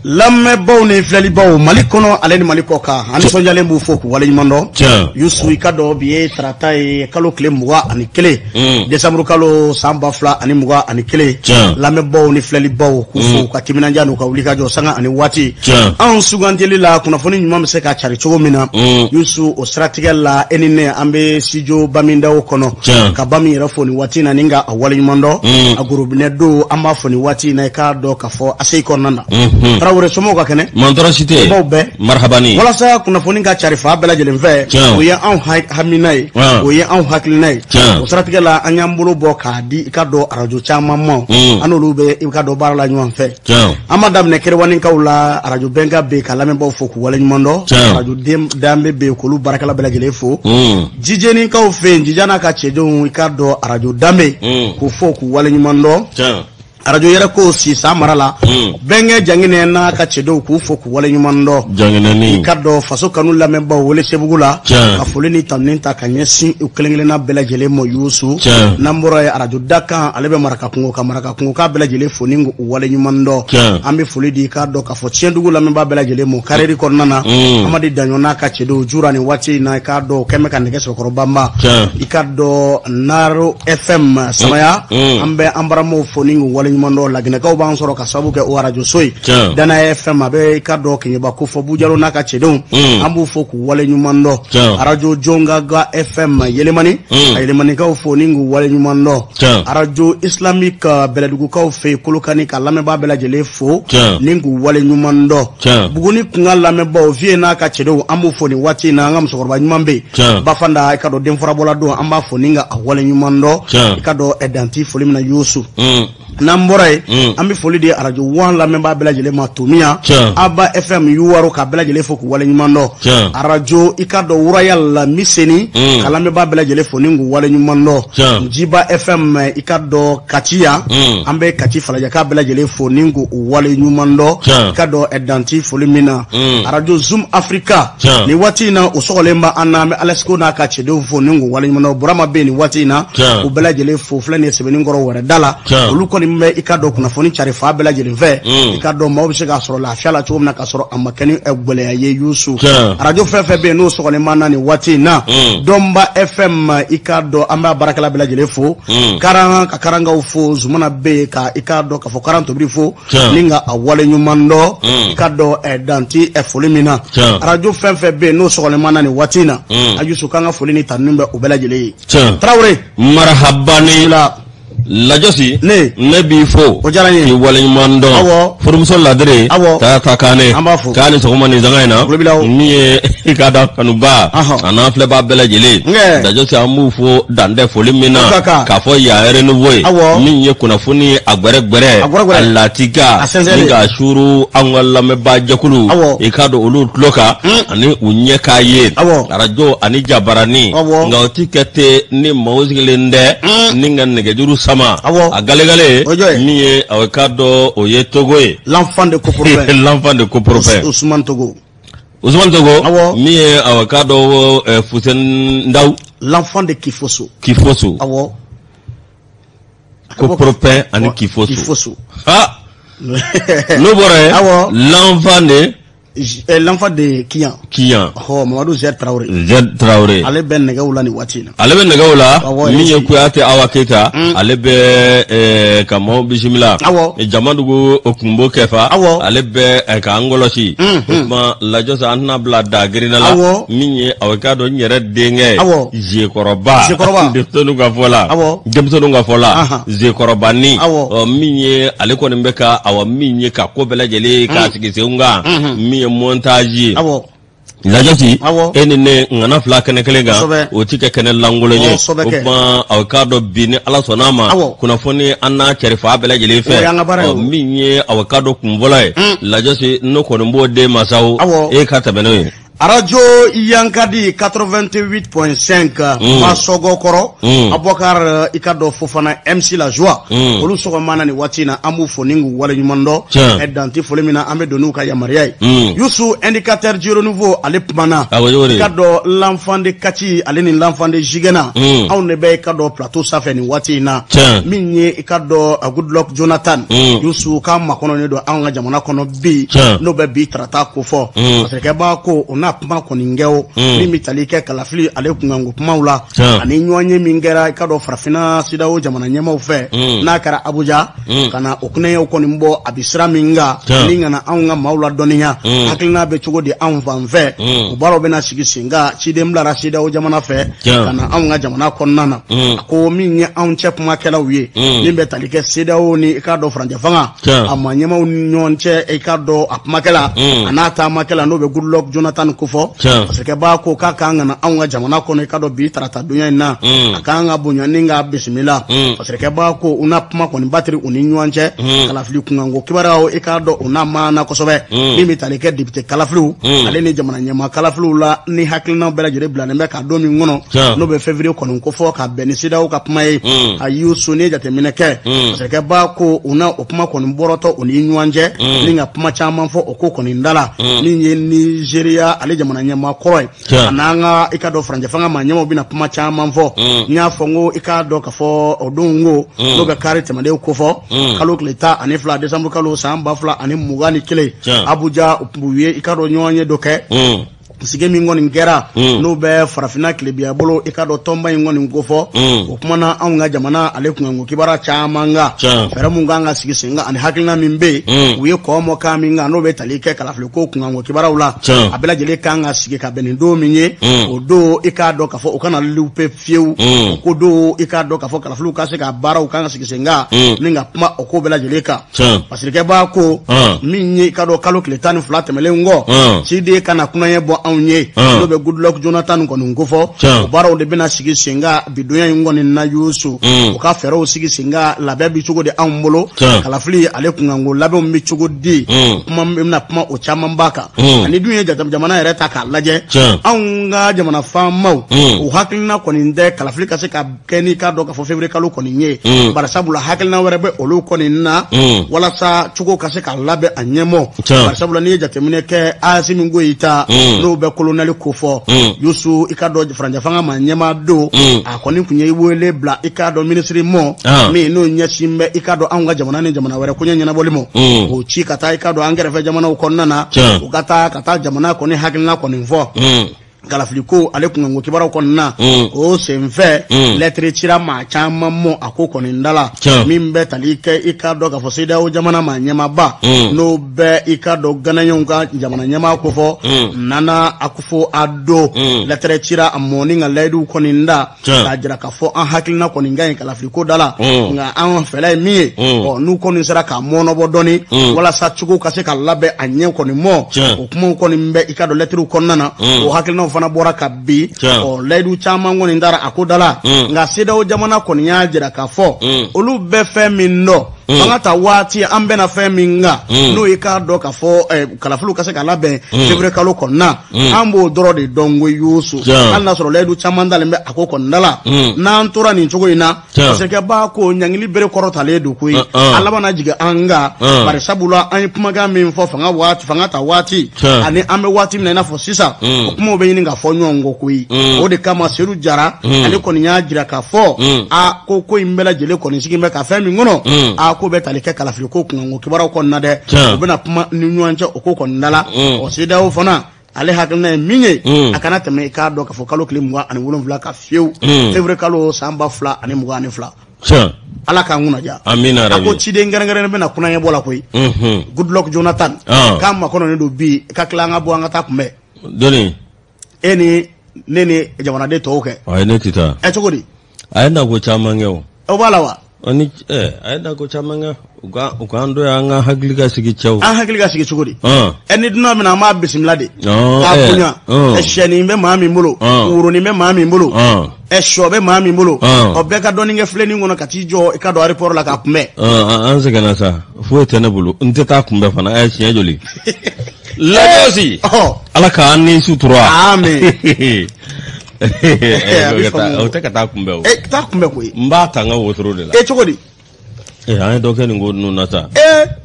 Lamɛnbaw ni filɛlibaw Mali kɔnɔ ale ni Mali kɔ kan, an nisɔndiyalen b'u fo k'u waleɲuman dɔn. Yusu, i ka dɔn bi ye tarata ye, kalo tile 21, desanburu kalo, san 2021. Lamɛnbaw ni filɛlibaw, k'u fo ka timinandiya n'u ka wulikajɔ sanga ani waati. Anw sugandili la, kunnafoni ɲuman bɛ se ka cari cogo min na, Yusu, o siratigɛ la, e ni ne, an bɛ studio Bamindaw kɔnɔ ka ba min yɛrɛ fo nin waati in na ni ka a waleɲuman dɔn. A gorobinɛ don, an b'a fɔ nin waati in na, i k'a dɔn k'a fɔ ACI kɔnɔna na. Tarawele, somɔgɔw ka kɛnɛ? Mantɔrɔ si tɛ. Baw bɛɛ Marhabani. Walasa kunnafoni ka cari fan bɛɛ lajɛlen fɛ, o ye anw hamina ye, o ye anw hakilina ye. O siratigɛ la, an y'an bolo bɔ k'a di, i ka dɔn, arajo caman ma. An n'olu bɛ, i ka dɔn, baara la ɲɔgɔn fɛ. An b'a daminɛ Kerewanikaw la, arajo Bɛnka bɛ yen, ka lamɛnbaaw fo k'u waleɲuman dɔn. Arajo Danbe bɛ yen, k'olu baarakɛla bɛɛ lajɛlen fo. Jijenikaw fɛ yen, Jija n'a ka cɛdenw, i ka dɔn, arajo Danbe, k'u fo k'u waleɲuman dɔn. Arajo yɛrɛ ko sisan mara la, Bɛnkɛ Janginɛ n'a ka cɛdenw, k'u fo k'u waleɲuman dɔn. Janginɛni. I ka dɔn, faso kanu lamɛnbaaw wele Sebugu la, ka foli ni tanuni ta ka ɲɛsin u kelen kelenna bɛɛ lajɛlen ma, Yusu. N'an bɔra yen, arajo Dakan, ale bɛ Maraka kungo ka Maraka kungo k'a bɛɛ lajɛlen fo ni k'u waleɲuman dɔn. An bɛ foli di, i k'a dɔn k'a fɔ, Tiɲɛdugu lamɛnbaa bɛɛ lajɛlen ma karɛri kɔnɔna na. Amadi Daɲɔ n'a ka cɛdenw jura nin waati in na, i k'a dɔn, o kɛn bɛ ka nɛgɛ sɛbɛkɔrɔ banba. I ka dɔn, Naro FM Samaya, an bɛ an baramow fo ni k'u waleɲuman dɔn. Laginɛkaw b'an sɔrɔ ka sababu kɛ o arajoso ye. Danaya FM, a bɛ, i ka dɔn, Keɲeba ko fɔ Bujalo n'a ka cɛdenw, an b'u fo k'u waleɲuman dɔn. Arajo Jongaga FM Yelemani, a Yelemanikaw fo ni k'u waleɲuman dɔn. Arajo Islamique Bɛlɛdugukaw fɛ yen, Kolokani, ka lamɛnbaa bɛɛ lajɛlen fo ni k'u waleɲuman dɔn. Buguni kunkan lamɛnbaaw, Vieux n'a ka cɛdenw, an b'u fo nin waati in na. An ka musokɔrɔba ɲuman bɛ yen, Bafanda, i ka dɔn, denfurabɔla don, an b'a fo ni ka a waleɲuman dɔn, i ka dɔn, danti foli min na, Yusu. N'an bɔra yen, an bɛ foli di arajo Wan lamɛnbaa bɛɛ lajɛlen ma, Tomiya, Aba FM Yuwaro, ka bɛɛ lajɛlen fo k'u waleɲuman dɔn. Arajo, i ka dɔn, Royal la Miseni, ka lamɛnbaa bɛɛ lajɛlen fo ni k'u waleɲuman dɔn. Jiba FM, i ka dɔn, Kati yan, an bɛ Kati Falajɛka bɛɛ lajɛlen fo ni k'u waleɲuman dɔn, i ka dɔn, danti foli min na. Arajo Zoom Africa, nin waati in na, o sɔgɔlen bɛ an na, an bɛ Alɛsiko n'a ka cɛdenw fo ni k'u waleɲuman dɔn. Burama bɛ yen nin waati in na, u bɛɛ lajɛlen fo. Filɛ nin ye Sɛbɛnnikɔrɔ wɛrɛ da la. Olu kɔni bɛ, i ka dɔn, kunnafoni cari fan bɛɛ lajɛlen fɛ, i ka dɔn, maaw bɛ se k'a sɔrɔ lafiya la cogo min na, k'a sɔrɔ a ma kɛ ni gɛlɛya ye, Yusu. Arajo fɛn fɛn bɛ yen n'o sɔgɔlen b'an na nin waati in na, Dɔnba FM, i ka dɔn, an b'a baarakɛla bɛɛ lajɛlen fo. Karan ka karankaw fo, Zumana bɛ yen, ka, i ka dɔn k'a fɔ, karan tobili fo ni ka a waleɲuman dɔn, i ka dɔn, danti foli min na. Arajo fɛn fɛn bɛ yen n'o sɔgɔlen b'an na nin waati in na, a Yusu, k'an ka foli ni tanuni bɛ u bɛɛ lajɛlen ye. Tarawele. Marhabani. Lajɔsi. Ne. Ne b'i fo. O diyara n ye. K'i waleɲuman dɔn. Furumuso ladire. Taata Kane. An b'a fo. K'a ni sɔgɔma nin sanga in na. Tulo b'i la o. Min ye i ka da kanuba. A n'an filɛbaa bɛɛ lajɛlen. Lajɔsi, an b'u fo dantɛ foli min na. O ka kan. K'a fɔ yan Renouveau ye. Min ye kunnafoni a gbɛrɛ gbɛrɛ. A gbɛrɛ gbɛrɛ. A latika. A sɛnsɛnlen. Ni k'a suuru anw ka lamɛnbaa jɛkulu. I k'a dɔn olu tulo kan. Ani u ɲɛ k'a ye. Arajo ani jabarani. Nka o ti kɛ ten ni maaw sigilen tɛ. Ni ka nɛgɛjuru sama. A galegale. O jɔ ye. Min ye a k'a dɔn, o ye Togo ye. L'enfant de Copropin. L'enfant de Copropin. Ousmane Togo. Ousmane Togo. Min ye a k'a dɔn, Fuseni Ndaw. L'enfant de Kifoso. Kifoso. Copropin ani Kifoso. Kifoso. Ha, n'o bɔra yen. L'enfant de L'enfant de Kiyan. Kiyan. Ɔ, Mamadu Zɛ Tarawele. Z Tarawele. Ale bɛ nɛgɛw la nin waati in na. Ale bɛ nɛgɛw la. Min ye Kuyate Awa Keyita, ale bɛ ka maaw bisimila. Jamadugu kunbo kɛfa. Ale bɛ k'an kɔlɔsi. O tuma Lajɔsa, an tɛna bila da girinna la. Min ye aw k'a dɔn, n yɛrɛ denkɛ. Zekɔrɔba. Zekɔrɔba. Denmisɛnninw ka fɔ la. Denmisɛnninw ka fɔ la. Zekɔrɔbanin. Min ye ale kɔni bɛ ka, awa, min ye ka ko bɛɛ lajɛlen k'a sigi sen kan. Min ye montage ye. Lajɔsi, e ni ne ŋana fila kɛnɛ kelen kan, o ti kɛ kɛnɛ lankolon ye. O tuma aw k'a dɔn bi, ni Ala sɔnna a ma, kunnafoni an n'a cɛri fan bɛɛ lajɛlen fɛ. Min ye aw k'a dɔn kun fɔlɔ ye, Lajɔsi, ne kɔni b'o den masaw e ka tɛmɛ n'o ye. Arajo Yankadi 88.5 Masɔgɔ kɔrɔ Abubakar i ka dɔn Fofana MC La Joie olu sɔgɔma na nin waati in na an b'u fo ni k'u waleɲuman dɔn dan tɛ foli min na an bɛ don n'u ka yamaruya ye Yusu indicateur du renouveau ale kumana i ka dɔn l'enfant de Kati ale ni l'enfant de Zigana anw de bɛ i ka dɔn plateau sanfɛ nin waati in na min ye i ka dɔn Goodluck Jonathan Yusu k'a makɔnɔnen don anw ka jamana kɔnɔ bi n'o bɛ bi tarata ko fɔ masakɛba ko o n'a kuma kɔni kɛ o min bɛ tali kɛ kalafili ale kunkanko kumaw la ani ɲɔgɔnye min kɛra i ka dɔn farafinna CEDEAO jamana ɲɛmaaw fɛ n'a kɛra Abuja ka na o kunnanyaw kɔni bɔ a bɛ sira min kan ni ka na anw ka maaw ladɔnniya hakilina bɛ cogo di anw fan fɛ o baaraw bɛna sigi sen kan ciden bilara CEDEAO jamana fɛ ka na anw ka jamana kɔnɔna na a ko min ye anw cɛ kumakɛlaw ye min bɛ tali kɛ CEDEAO ni i ka dɔn furancɛ fanga a maa ɲɛmaaw ni ɲɔgɔn cɛ i k'a dɔn a kumakɛla a n'a taamakɛla n'o bɛ Goodluck Jonathan kofɔ masakɛba ko k'a kan ka na anw ka jamana kɔnɔ i k'a dɔn bi tarata donya in na a kan ka bonya ni k'a bisimila masakɛba ko u na kuma kɔni batiri u ni ɲɔgɔn cɛ kalafili kunkanko kibaruyaw i k'a dɔn u n'a maana kosɛbɛ min bɛ tali kɛ député kalafiliw ale ni jamana ɲɛmaa kalafiliw la ni hakilinaw bɛɛ lajɛlen bilalen bɛ ka don min kɔnɔ n'o bɛ février kɔni kofɔ ka bɛn ni CEDEAO ka kuma ye a y'u so ni jateminɛ kɛ masakɛba ko u na o kuma kɔni bɔrɔtɔ u ni ɲɔgɔn cɛ ni ka kuma caman fɔ o ko kɔni da la min ye Nizeriya ale jamana ɲɛmaa kɔrɔ ye a n'an ka i ka dɔn furancɛ fanga maa ɲɛmaaw bɛna kuma caman fɔ n y'a fɔ n ko i k'a dɔn k'a fɔ o don ko n'o bɛ kari tɛmɛnen kofɔ kalo tile 12 décembre kalo san 2021 Abuja u ye i ka dɔn ɲɔgɔn ye dɔ kɛ sigi min kɔni kɛra n'o bɛ farafinna tilebiya bolo i ka dɔn tɔnba in kɔni kofɔ o kumana anw ka jamana ale kunkanko kibaruya caman kan fɛɛrɛ mun kan ka sigi sen kan ani hakilina min bɛ yen u ye kɔmɔ kan min kan n'o bɛ tali kɛ kalafili ko kunkanko kibaruyaw la a bɛɛ lajɛlen kan ka sigi ka bɛn ni don min ye o don i k'a dɔn k'a fɔ u kana lupe fiyewu o ko don i k'a dɔn k'a fɔ kalafiliw ka se ka baaraw kan ka sigi sen kan ni ka kuma o ko bɛɛ lajɛlen kan masakɛba ko min ye i ka dɔn kalo tile 12 tɛmɛlen kɔ ciden ka na kunnanya bɔ anw ye n'o bɛ Goodluck Jonathan kɔni kofɔ o baaraw de bɛna sigi sen kan bidonya in kɔni na Yusu u ka fɛɛrɛw sigi sen kan labɛn bɛ cogo di anw bolo kalafili ale kunkanko labɛnw bɛ cogo di kuma bɛna kuma o caman ba kan ani dun ye jamana yɛrɛ ta k'a lajɛ anw ka jamana faamaw u hakilina kɔni tɛ kalafili ka se ka kɛ n'i k'a dɔn k'a fɔ février kalo kɔni ye bari sabula hakilina wɛrɛ bɛ olu kɔni na walasa cogo ka se ka labɛn a ɲɛmɔ bari sabula n'i ye jateminɛ kɛ Asimi Goyita n'o bɛ kolonɛli kofɔ Yusu i k'a dɔn furancɛ fanga maa ɲɛmaa don a kɔni tun ye wele bila i k'a dɔn minisiri mɔ min n'o ɲɛsin bɛ i k'a dɔn anw ka jamana ni jamana wɛrɛ koɲɛ ɲɛnabɔli mɔ k'o ci ka taa i k'a dɔn an kɛrɛfɛ jamanaw kɔnɔna na u ka taa jamana kɔni hakilina kɔni fɔ kalafili ko ale kunkanko kibaruyaw kɔnɔna na o senfɛ lɛtiri cira maa caman mɔ a ko kɔni da la min bɛ tali kɛ i k'a dɔn k'a fɔ CEDEAO jamana maa ɲɛmaaba n'o bɛ i k'a dɔn Ghanaienw ka jamana ɲɛmaa kofɔ Nana Akufo Addo lɛtɛrɛ cira a mɔ ni ka layiduw kɔni da k'a jira k'a fɔ an hakilina kɔni ka ɲi kalafili ko da la nka an fɛla ye min ye ɔ n'u kɔni sera k'a mɔnɔbɔ dɔɔni walasa cogo ka se ka labɛn a ɲɛ kɔni mɔ o kumaw kɔni bɛ i ka dɔn lɛtiriw kɔnɔna na o hakilinaw fana bɔra ka bin ɔ layidu caman kɔni dara a ko da la nka CEDEAO jamana kɔni y'a jira k'a fɔ olu bɛ fɛn min dɔn fanga ta waati an bɛna fɛn min kan n'o ye k'a dɔn k'a fɔ kalafiliw ka se ka labɛn février kalo kɔnɔna an b'o dɔrɔn de dɔn ko Yusu hali n'a sɔrɔ layidu caman dalen bɛ a ko kɔnɔna la n'an tora nin cogo in na masakɛba ko ɲangili bere kɔrɔtalen don koyi a laban na jigin an kan bari sabula an ye kumakan min fɔ fanga ta waati ani an bɛ waati min na i n'a fɔ sisan o kumaw bɛ ɲini ka fɔ ɲɔgɔn kɔ koyi o de kama Sedu Jara ale kɔni y'a jira k'a fɔ a ko ko in bɛɛ lajɛlen kɔni sigi bɛ ka fɛn min kɔnɔ a ko bɛ tali kɛ kalafili ko kunkanko kibaruyaw kɔnɔna dɛ u bɛna kuma ni ɲɔgɔn cɛ o ko kɔnɔna la ɔ CEDEAO fana ale hakilina ye min ye a kana tɛmɛ i k'a dɔn k'a fɔ kalo tile 27 kan fiyewu février kalo san 2022 Ala k'an kunna diya. Amina A ko ciden kɛrɛnkɛrɛnnen bɛna kunnanya bɔ la koyi. Goodluck Jonathan. K'a makɔnɔnen don bi ka tila an ka bɔ an ka taa kunbɛn. Dɔnni. E ni ne ni jamanaden tɔw kɛ. Ayi ne tɛ taa. Ɛ cogo di? A ye nako caman kɛ o. O b'a la wa? Ni a ye nako caman kɛ u k'an dɔ an ka hakili ka sigi cɛw. An hakili ka sigi cogo di? Ɛ ni dunan bɛna an b'a bisimila de. K'a bonya. Ɛ sɛnin bɛ maa min bolo. Woronin bɛ maa min bolo. Ɛ sɔ bɛ maa min bolo. Ɔ bɛɛ ka dɔɔnin kɛ filenin kɔnɔ ka t'i jɔ i ka dɔn aéroport la k'a kunbɛn. An sɛgɛnna sa foyi tɛ ne bolo n tɛ taa kunbɛn fana ɛ siɲɛ joli. Lajɔsi Ala k'an ni sutura. Amen. O tɛ ka taa kunbɛn o. Taa kunbɛn koyi. N b'a ta n ka wotoro de la. Cogo di? An ye dɔ kɛ nin ko ninnu na sa.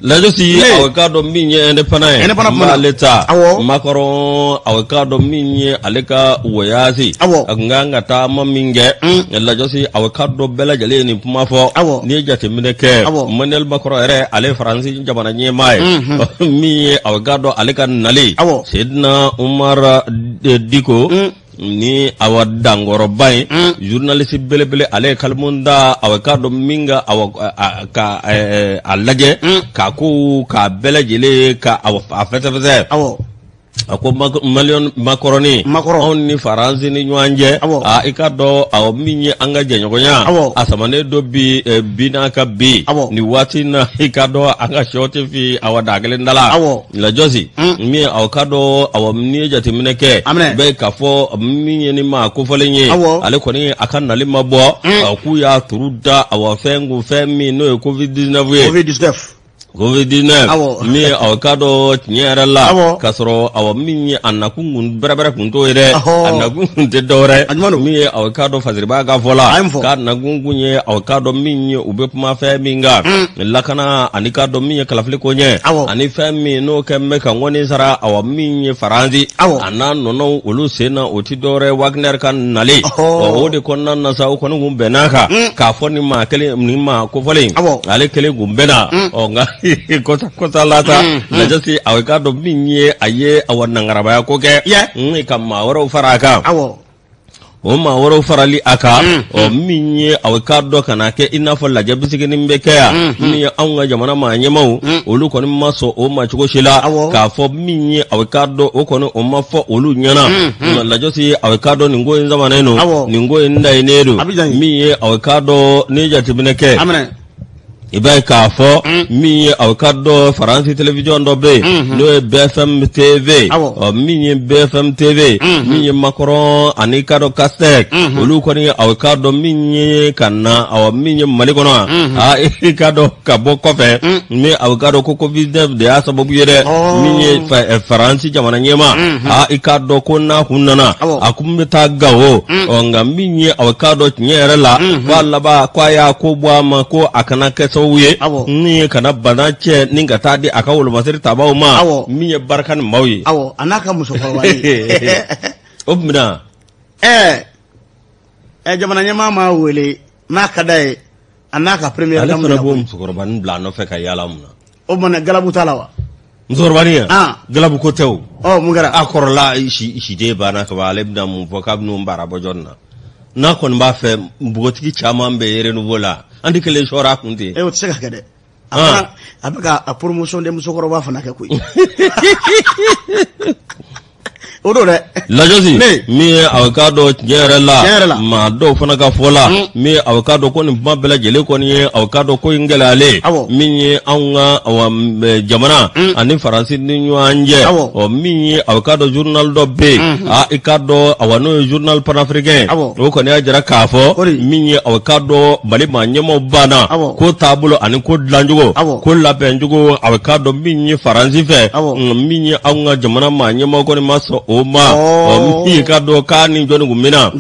Lajɔsi aw k'a dɔn min ye indépendant ye. Indépendant n b'ale ta. Macron aw k'a dɔn min ye ale ka voyage. A kun kan ka taama min kɛ. Lajɔsi aw k'a dɔn bɛɛ lajɛlen ye nin kuma fɔ. N'i ye jateminɛ kɛ. Emmanuel Macron yɛrɛ ale ye Faransi jamana ɲɛmaa ye. Min ye aw k'a dɔn ale ka nalen. Seydina Umar Diko. Ni awa dankɔrɔba ye journaliste belebele ale ye kalimu da aw k'a dɔn min ka awa ka a lajɛ k'a ko k'a bɛɛ lajɛlen ka a fɛsɛfɛsɛ. A ko Emmanuel Macron anw ni Faransi ni ɲɔgɔn cɛ i k'a dɔn awɔ min ye an ka jɛɲɔgɔnya a samanen don bi bi n'a ka bi nin waati na i k'a dɔn an ka sɔ tɛ fi awa da kelen da la. Lajɔsi min aw k'a dɔn awɔ n'i ye jateminɛ kɛ bɛɛ k'a fɔ min ye ni maa kofɔlen ye ale kɔni a ka nali ma bɔ k'u y'a turu da awa fɛn kun fɛn min n'o ye Covid-19 ye. Covid-19 min ye aw k'a dɔn tiɲɛ yɛrɛ la k'a sɔrɔ awa min ye a nakun kun bɛrɛbɛrɛ kun t'o ye dɛ a nakun kun tɛ dɔwɛrɛ min ye aw k'a dɔn fasiriba ka fɔ la k'a nakun kun ye aw k'a dɔn min ye u bɛ kuma fɛn min kan lakana ani k'a dɔn min ye kalafili ko ɲɛ ani fɛn min n'o kɛ bɛ ka ŋɔni sara awa min ye Faransi a n'a nɔnɔw olu sen na o ti dɔwɛrɛ Wagner ka nalen o de kɔnɔna na sa o kɔni kun bɛnn'a kan k'a fɔ ni maa kelen ni maa kofɔlen ale kelen kun bɛnna nka kɔsa la sa Lajɔsi aw k'a dɔn min ye a ye awa nangarabaya ko kɛ ka maa wɛrɛw fara a kan. O maa wɛrɛw farali a kan min ye aw k'a dɔn ka na kɛ i n'a fɔ lajɛ bisiginin bɛ kɛ yan min ye anw ka jamana maa ɲɛmaaw olu kɔni ma sɔn o ma cogo si la k'a fɔ min ye aw k'a dɔn o kɔni o ma fɔ olu ɲɛna. Lajɔsi aw k'a dɔn nin ko in samanen don nin ko in dayinnen don min ye aw k'a dɔn n'i jateminɛ kɛ i b'a ye k'a fɔ min ye aw k'a dɔn Faransi télévision dɔ bɛ yen n'o ye BFM TV min ye BFM TV min ye Macron ani k'a dɔn Castex olu kɔni aw k'a dɔn min ye ka na aw min ye Mali kɔnɔ i k'a dɔn ka bɔ kɔfɛ min aw k'a dɔn ko Covid-19 de y'a sababu ye dɛ min ye Faransi jamana ɲɛmaa i k'a dɔn ko n'a kun nana a kun bɛ taa Gawo nka min ye aw k'a dɔn tiɲɛ yɛrɛ la k'a laban k'a y'a ko bɔ a ma ko a kana kɛ sababu ye min ye kana bana cɛ ni ka taa di a ka wolomasiri tabaw ma min ye barika ni maaw ye. A n'a ka musokɔrɔba ye. O tun bɛna. Jamana ɲɛmaa m'a wele n'a ka d'a ye a n'a ka première dame. Ale fana b'o musokɔrɔbanin bila a nɔfɛ ka yaala mun na. O mana galabu t'a la wa? Musokɔrɔbanin ya? Galabu ko tɛ o. Mun kɛra? A kɔrɔla siden banna ka ban ale bɛna mun fɔ k'a bɛn'o baara bɔ jɔnni na? N'a kɔni b'a fɛ npogotigi caman bɛ renouveau la an tɛ kelen sɔrɔ a kun ten. O tɛ se ka kɛ dɛ. A bɛ ka a promotion de musokɔrɔba fana kɛ koyi. O don dɛ. Lajɔsi min ye aw k'a dɔn tiɲɛ yɛrɛ la maa dɔw fana ka fɔ la min ye aw k'a dɔn ko nin kuma bɛɛ lajɛlen kɔni ye aw k'a dɔn ko in gɛlɛyalen min ye anw ka jamana ani Faransi ni ɲɔgɔn cɛ min ye aw k'a dɔn journal dɔ bɛ yen i k'a dɔn awa n'o ye journal panafricain o kɔni y'a jira k'a fɔ min ye aw k'a dɔn Mali maa ɲɛmaaw banna ko taabolo ani ko dilancogo ko labɛncogo aw k'a dɔn min ye Faransi fɛ min ye anw ka jamana maa ɲɛmaaw kɔni ma sɔn o ma min k'a dɔn k'a ni jɔnni kun bɛ na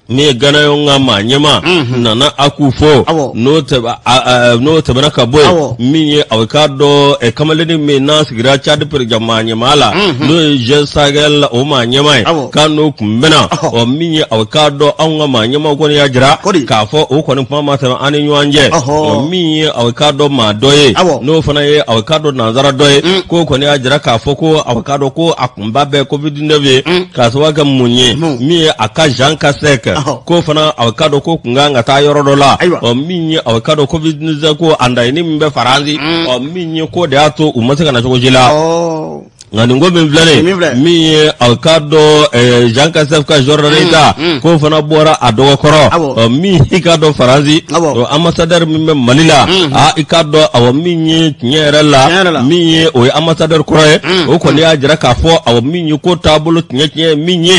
min ye Ganaw ka maa ɲɛmaa Nana Akufo n'o tɛmɛna ka bɔ yen min ye aw k'a dɔn kamalennin min n'a sigira Tchad président maa ɲɛmaa la n'o ye G5 Sahel o maa ɲɛmaa ye k'a n'o kun bɛ na min ye aw k'a dɔn anw ka maa ɲɛmaaw kɔni y'a jira k'a fɔ o kɔni kuma ma tɛmɛ an ni ɲɔgɔn cɛ min ye aw k'a dɔn maa dɔ ye n'o fana ye aw k'a dɔn nansara dɔ ye k'o kɔni y'a jira k'a fɔ ko aw k'a dɔn ko a kunba bɛɛ Covid-19 ye k'a sababu kɛ mun ye min ye a ka Jean Castex k'o fana aw k'a dɔn ko kun kan ka taa yɔrɔ dɔ la min ye aw k'a dɔn Covid-19 ko a laɲini min bɛ Faransi min ye k'o de y'a to u ma se ka na cogo si la. Nka nin ko min filɛ nin min ye aw k'a dɔn Jean Castex ka Jordanie ta k'o fana bɔra a dɔgɔkɔrɔ min i k'a dɔn Faransi ambassadeur min bɛ Mali la i k'a dɔn awɔ min ye tiɲɛ yɛrɛ la min ye o ye ambassadeur kɔrɔ ye o kɔni y'a jira k'a fɔ awɔ min ye ko taabolo tiɲɛ tiɲɛ min ye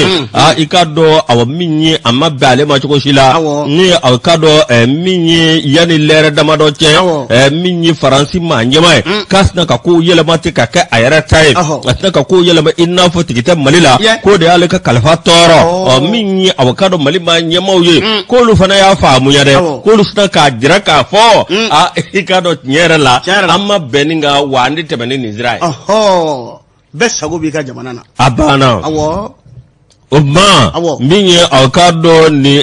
i k'a dɔn awɔ min ye a ma bɛn ale ma cogo si la ni aw k'a dɔn min ye yanni lɛrɛ damadɔ cɛ min ye Faransi maa ɲɛmaa ye k'a sina ka kow yɛlɛma ten ka kɛ a yɛrɛ ta ye. A tɛna ka ko yɛlɛma i n'a fɔ tigi tɛ Mali la, k'o de y'ale ka kalifa tɔɔrɔ. Ɔ min ye awa k'a dɔn Mali maa ɲɛmaaw ye, k'olu fana y'a faamuya dɛ, k'olu sina k'a jira k'a fɔ aa i k'a dɔn tiɲɛ yɛrɛ la, an ma bɛn nin kan, wa an tɛ tɛmɛ ni nin sira ye. Bɛɛ sago b'i ka jamana na. A banna. O tuma min ye aw k'a dɔn ni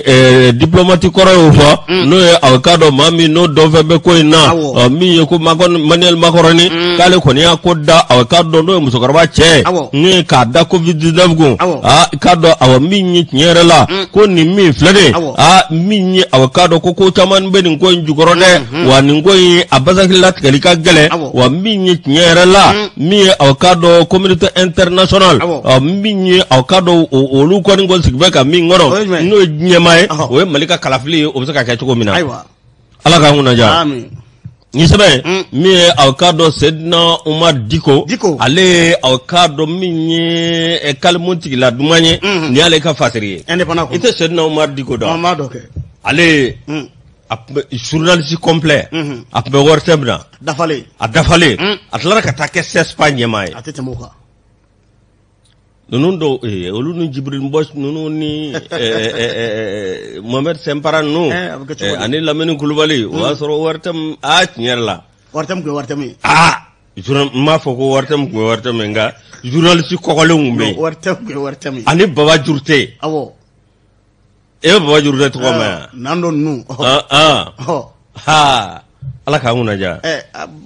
diplomate kɔrɔ y'o fɔ, n'o ye aw k'a dɔn maa min n'o dɔnfɛn bɛ ko in na, min ye ko Emmanuel Macron k'ale kɔni y'a ko da aw k'a dɔn n'o ye musokɔrɔba cɛ n'o ye k'a da Covid 19 kun, aa k'a dɔn awa min ye tiɲɛ yɛrɛ la ko nin min filɛ de, aa min ye aw k'a dɔn ko caman bɛ nin ko in jukɔrɔ dɛ, wa nin ko in a basakili latigɛli ka gɛlɛn, wa min ye tiɲɛ yɛrɛ la min ye aw k'a dɔn communauté internationale, min ye aw k'a dɔn olu kɔni ko sigi bɛ ka min kɔnɔ n'o ye diɲɛmaa ye, o ye Mali ka kalafili ye, o bɛ se ka kɛ cogo min na. Ala k'an kunna diya. Nin sɛbɛn min ye aw k'a dɔn Seydina Umar Diko, ale ye aw k'a dɔn min ye kalimu tigila duman ye, nin y'ale ka fasiri ye. I tɛ Seydina Umar Diko dɔn? Ale a tun bɛ journaliste complet, a tun bɛ ORTM na a dafalen, a tilara ka taa kɛ CSPA ɲɛmaa ye. A tɛ tɛmɛ o kan. Ninnu dɔw olu ni Jibril Mbɔsi ninnu ni Mohamed Sɛnpara ninnu ani Lamini Kulubali, o y'a sɔrɔ ORTM a tiɲɛ yɛrɛ la. ORTM tun ye ORTM ye. Aa n m'a fɔ ko ORTM tun ye ORTM ye, nka journaliste kɔgɔlenw tun bɛ yen. ORTM tun ye ORTM ye. Ani Baba Jurute. Awɔ. E bɛ Baba Jurute tɔgɔ mɛn yan? Nando ninnu. Ha Ala k'an kunna diya.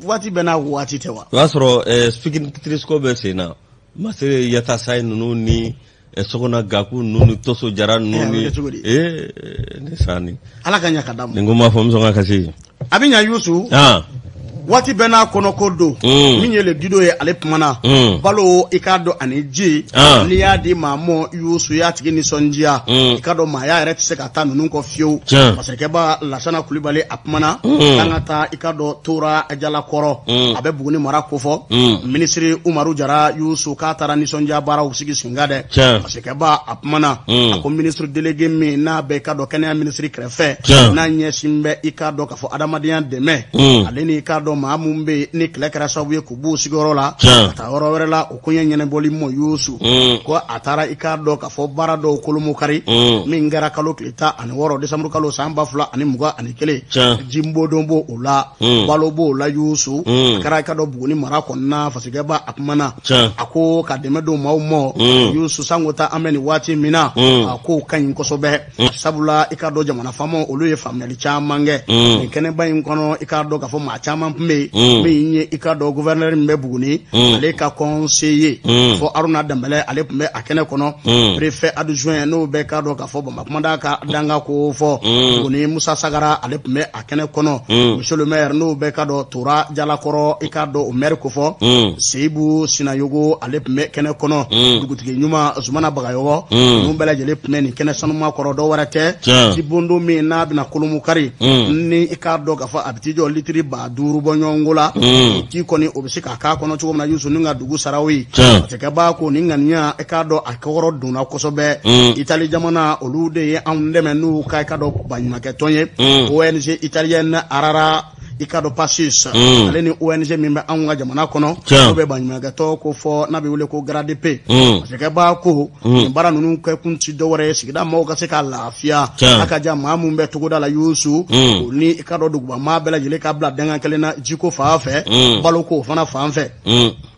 Waati bɛɛ n'a waati tɛ wa? O y'a sɔrɔ Speaking Trisco bɛ sen na. Masere Yatasa ninnu ni Sogona Gaku ninnu ni Toso Jara ninnu ni ne sani. Ala ka ɲa ka d'a ma. Nin ko m'a fɔ n bɛ sɔn ka kasi. A bɛ ɲa Yusu. Waati bɛɛ n'a kɔnɔ ko don. Min ye le Guido ye, ale kumana. Balo i k'a dɔn ani ji. N'i y'a di maa mɔ Yusu, y'a tigi nisɔndiya. I k'a dɔn maaya yɛrɛ tɛ se ka taa ninnu kɔ fiyewu. Masakɛba Lasana Kulibali a kumana. An ka taa i k'a dɔn Tora Jalakɔrɔ. A bɛ Buguni mara kofɔ. Minisiri Umaru Jara Yusu k'a taara nisɔndiya baaraw sigi sen kan dɛ. Masakɛba a kumana. A ko ministre délégué min n'a bɛ i k'a dɔn kɛnɛya minisiri kɛrɛfɛ. N'a ɲɛsin bɛ i k'a dɔn k'a fɔ adamadenya dɛmɛ. Ale ni i k'a dɔn maa mun bɛ yen ni kɛlɛ kɛra sababu ye k'u b'u sigiyɔrɔ la ka taa yɔrɔ wɛrɛ la, o koɲɛ ɲɛnabɔli mɔ Yusu. Ko a taara i k'a dɔn k'a fɔ baara dɔw kolomokari min kɛra kalo tile 16 décembre kalo san 2021. Jinbodon b'o o la, balo b'o la Yusu. A kɛra i k'a dɔn Buguni mara kɔnɔna, Fasokɛba a kumana. A ko ka dɛmɛ don maaw mɔ Yusu, sanko ta an bɛ nin waati min na, a k'o ka ɲi kosɛbɛ. Sabula i k'a dɔn jamana faamaw olu ye faamuyali caman kɛ nin kɛnɛba in kɔnɔ. I k'a dɔn k'a fɔ maa caman tun bɛ yen min ye i k'a dɔn gouverneur min bɛ Buguni, ale ka conseiller fɔ Aruna Danbɛlɛ, ale tun bɛ a kɛnɛ kɔnɔ. Préfet adjoint n'o bɛ k'a dɔn k'a fɔ Bamakɔmada ka danga ko fɔ Buguni, Musa Sagara, ale tun bɛ a kɛnɛ kɔnɔ. Monsieur le maire n'o bɛ k'a dɔn Tora Jalakɔrɔ, i k'a dɔn o maire ko fɔ Seyibu Sinayogo, ale tun bɛ kɛnɛ kɔnɔ. Dugutigi ɲuman Zumana Bagayɔgɔ, ninnu bɛɛ lajɛlen tun bɛ nin kɛnɛ sanuma kɔrɔ. Dɔw wɛrɛ tɛ, jibondo min n'a bɛna kolomukari ni i k'a dɔn k'a fɔ a bɛ t'i jɔ litiri 5000 bɔ ɲɔgɔnko la, ji kɔni o bɛ se k'a k'a kɔnɔ cogo min na Yusu, ni ka dugu saraw ye. Masakɛba ko nin ŋaniya i k'a dɔn a kɔrɔ donna kosɛbɛ. Itali jamana olu de ye anw dɛmɛ n'u ka i k'a dɔn baɲumankɛ tɔn ye, ONG italienne Arara i k'a dɔn Pacis, ale ni ONG min bɛ anw ka jamana kɔnɔ n'o bɛ baɲumankɛtɔn ko fɔ n'a bɛ wele ko GRADP. Masakɛba ko nin baara ninnu kɛ kun ti dɔwɛrɛ ye, sigida maaw ka se ka lafiya. A ka ja maa mun bɛ togoda la Yusu, o ni i k'a dɔn duguba maa bɛɛ lajɛlen ka bila dangan kelen na jiko fan fɛ, baloko fana fan fɛ.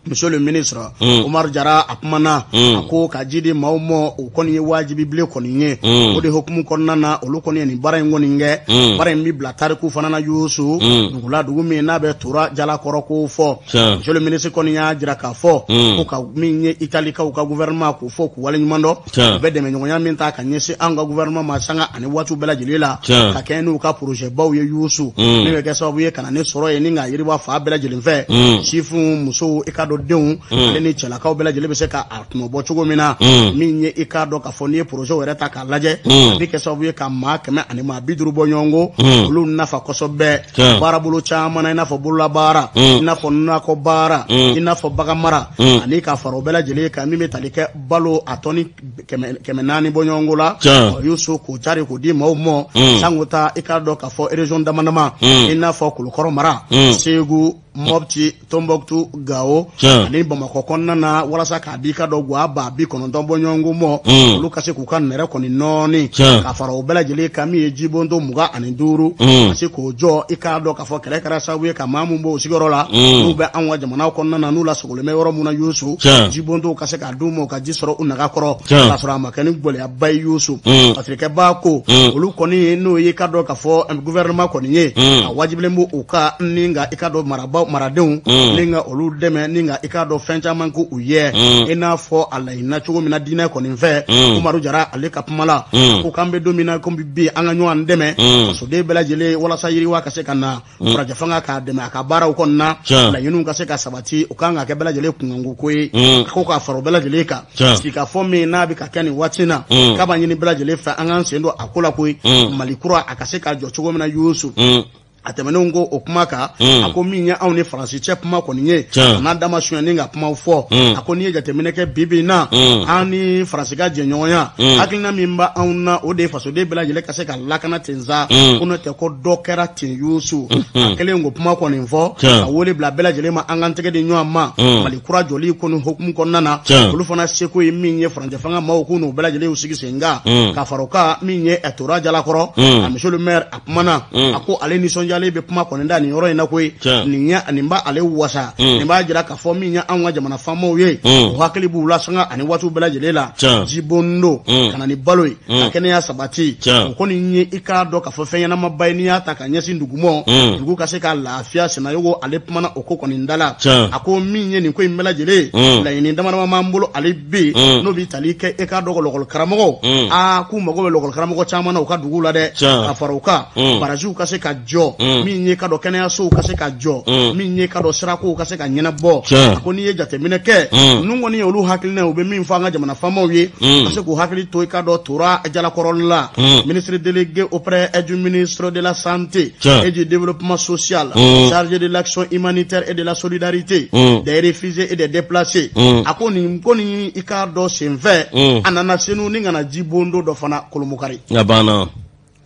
Monsieur le ministre Umar Jara a kumana, a ko ka ji di maaw ma o kɔni ye wajibi bilen kɔni ye. O de hukumu kɔnɔna na, olu kɔni ye nin baara in kɔni kɛ. Baara in bɛ bila tariku fana na Yusu, dugula dugu min n'a bɛ Tora Jalakɔrɔ ko fɔ. Monsieur le ministre kɔni y'a jira k'a fɔ ko ka min ye Italikaw ka gouvernement k'o fɔ k'u waleɲuman dɔn, u bɛ dɛmɛɲɔgɔnya min ta ka ɲɛsin an ka gouvernement ma sanga ani waatiw bɛɛ lajɛlen la, ka kɛ n'u ka projet baw ye Yusu, min bɛ kɛ sababu ye ka na ni sɔrɔ ye ni ka yiriwa fan bɛɛ lajɛlen fɛ. Sifinw, musow, i k'a dɔn denw, ale ni cɛlakaw bɛɛ lajɛlen bɛ se ka a tɔnɔ bɔ cogo min na. Min ye i k'a dɔn k'a fɔ n'i ye projet yɛrɛ ta k'a lajɛ, a bɛ kɛ sababu ye ka maa 100 ani maa 50 bɔ ɲɔgɔn kɔ, olu nafa kosɛbɛ baarabolo caman na, i n'a fɔ bololabaara, i n'a fɔ nakɔ baara, i n'a fɔ bagan mara, ani ka fara o bɛɛ lajɛlen kan min bɛ tali kɛ balo a tɔni 400 bɔ ɲɔgɔn ko la. Yusu k'o cari k'o di maaw mɔ, sango ta i k'a dɔn k'a fɔ région dama dama, i n'a fɔ Kulukɔrɔ mara, Segu. Mopti, Tombouctou, Gao ani Bamakɔ kɔnɔna na walasa k'a di i ka dɔn gwa 90,000 bɔɲɔgɔnko mɔ olu ka se k'u ka nɛrɛ kɔni nɔɔni ka fara o bɛɛ lajɛlen kan min ye jibonto 25 ka se k'o jɔ i k'a dɔn k'a fɔ kɛlɛ kɛra sababu ye ka maa mun bɔ u sigiyɔrɔ la n'u bɛ anw ka jamana kɔnɔna na n'u lasagolen bɛ yɔrɔ mun na Yusu jibontow ka se k'a d'u ma u ka ji sɔrɔ u naga kɔrɔ k'a sɔrɔ a ma kɛ ni gɛlɛyaba ye Yusu fasirikɛbaa ko olu kɔni n'o ye i ka dɔn k'a fɔ gouvernement kɔni ye a wajibilen b'u kan ni ka i ka dɔn marabaw maradenw ni ka olu dɛmɛ ni ka i ka dɔn fɛn caman k'u ye i n'a fɔ a laɲinina cogo min na diinɛ kɔni fɛ Umaru Jara ale ka kuma la ko k'an bɛ don min na komi bi an ka ɲɔgɔn dɛmɛ fasoden bɛɛ lajɛlen walasa yiriwa ka se ka na furancɛ fanga k'a dɛmɛ a ka baaraw kɔnɔna laɲiniw ka se ka sabati o kan ka kɛ bɛɛ lajɛlen kunkanko ko ye a ko k'a fara o bɛɛ lajɛlen kan sigikafɔ min n'a bɛ ka kɛ nin waati in na k'a b'a ɲini bɛɛ lajɛlen fɛ an k'an sen don a ko la koyi Mali kura a ka se ka jɔ cogo min na Yusu a tɛmɛnenw ko o kuma kan a ko min ye anw ni Faransi cɛ kuma kɔni ye a n'a dama suɲɛni ka kumaw fɔ a ko n'i ye jateminɛ kɛ bi bi in na an ni Faransi ka jɛɲɔgɔnya hakilina min bɛ anw na o de ye fasoden bɛɛ lajɛlen ka se ka lakana ten sa ko n'o tɛ ko dɔ kɛra ten Yusu a kɛlen k'o kuma kɔni fɔ ka wele bila bɛɛ lajɛlen ma an k'an tɛgɛ di ɲɔgɔn ma Mali kura jɔli kɔni hukumu kɔnɔna na olu fana seko ye min ye furancɛ fanga maaw k'u n'u bɛɛ lajɛlen y'u sigi sen kan ka fara o kan min ye Tora Jalakɔrɔ a monsieur le maire a kumana a ko ale nisɔndiyalen bɛ kuma kɔni da nin yɔrɔ in na koyi nin b'ale wasa nin b'a jira k'a fɔ min ye anw ka jamana faamaw ye u hakili b'u la sanga ani waatiw bɛɛ lajɛlen la jibondo ka na ni balo ye ka kɛnɛya sabati o kɔni ye i k'a dɔn k'a fɔ fɛn ɲɛnamaba ye n'i y'a ta ka ɲɛsin dugu ma dugu ka se ka lafiya Sinayogo ale kumana o ko kɔni da la a ko min ye nin ko in bɛɛ lajɛlen laɲini damadama b'an bolo ale bɛ yen n'o bɛ tali kɛ e k'a dɔn ko lɔkɔli karamɔgɔw aa k'u mago bɛ lɔkɔli karamɔgɔ caman na u ka dugu la dɛ ka fara o kan baraziw ka se ka jɔ min ye ka dɔn kɛnɛyasow ka se ka jɔ min ye ka dɔn sirakow ka se ka ɲɛnabɔ a ko n'i ye jateminɛ kɛ ninnu kɔni ye olu hakilina ye u bɛ min fɔ an ka jamana faamaw ye ka se k'u hakili to i ka dɔn Tora Jalakɔrɔ la ministre délégué auprès du ministre de la santé et du développement social chargé de l'action humanitaire et de la solidarité des réfugiés et des déplacés a ko nin ko nin i k'a dɔn senfɛ a nana senu ni ka na jibondo dɔ fana kolomokari a banna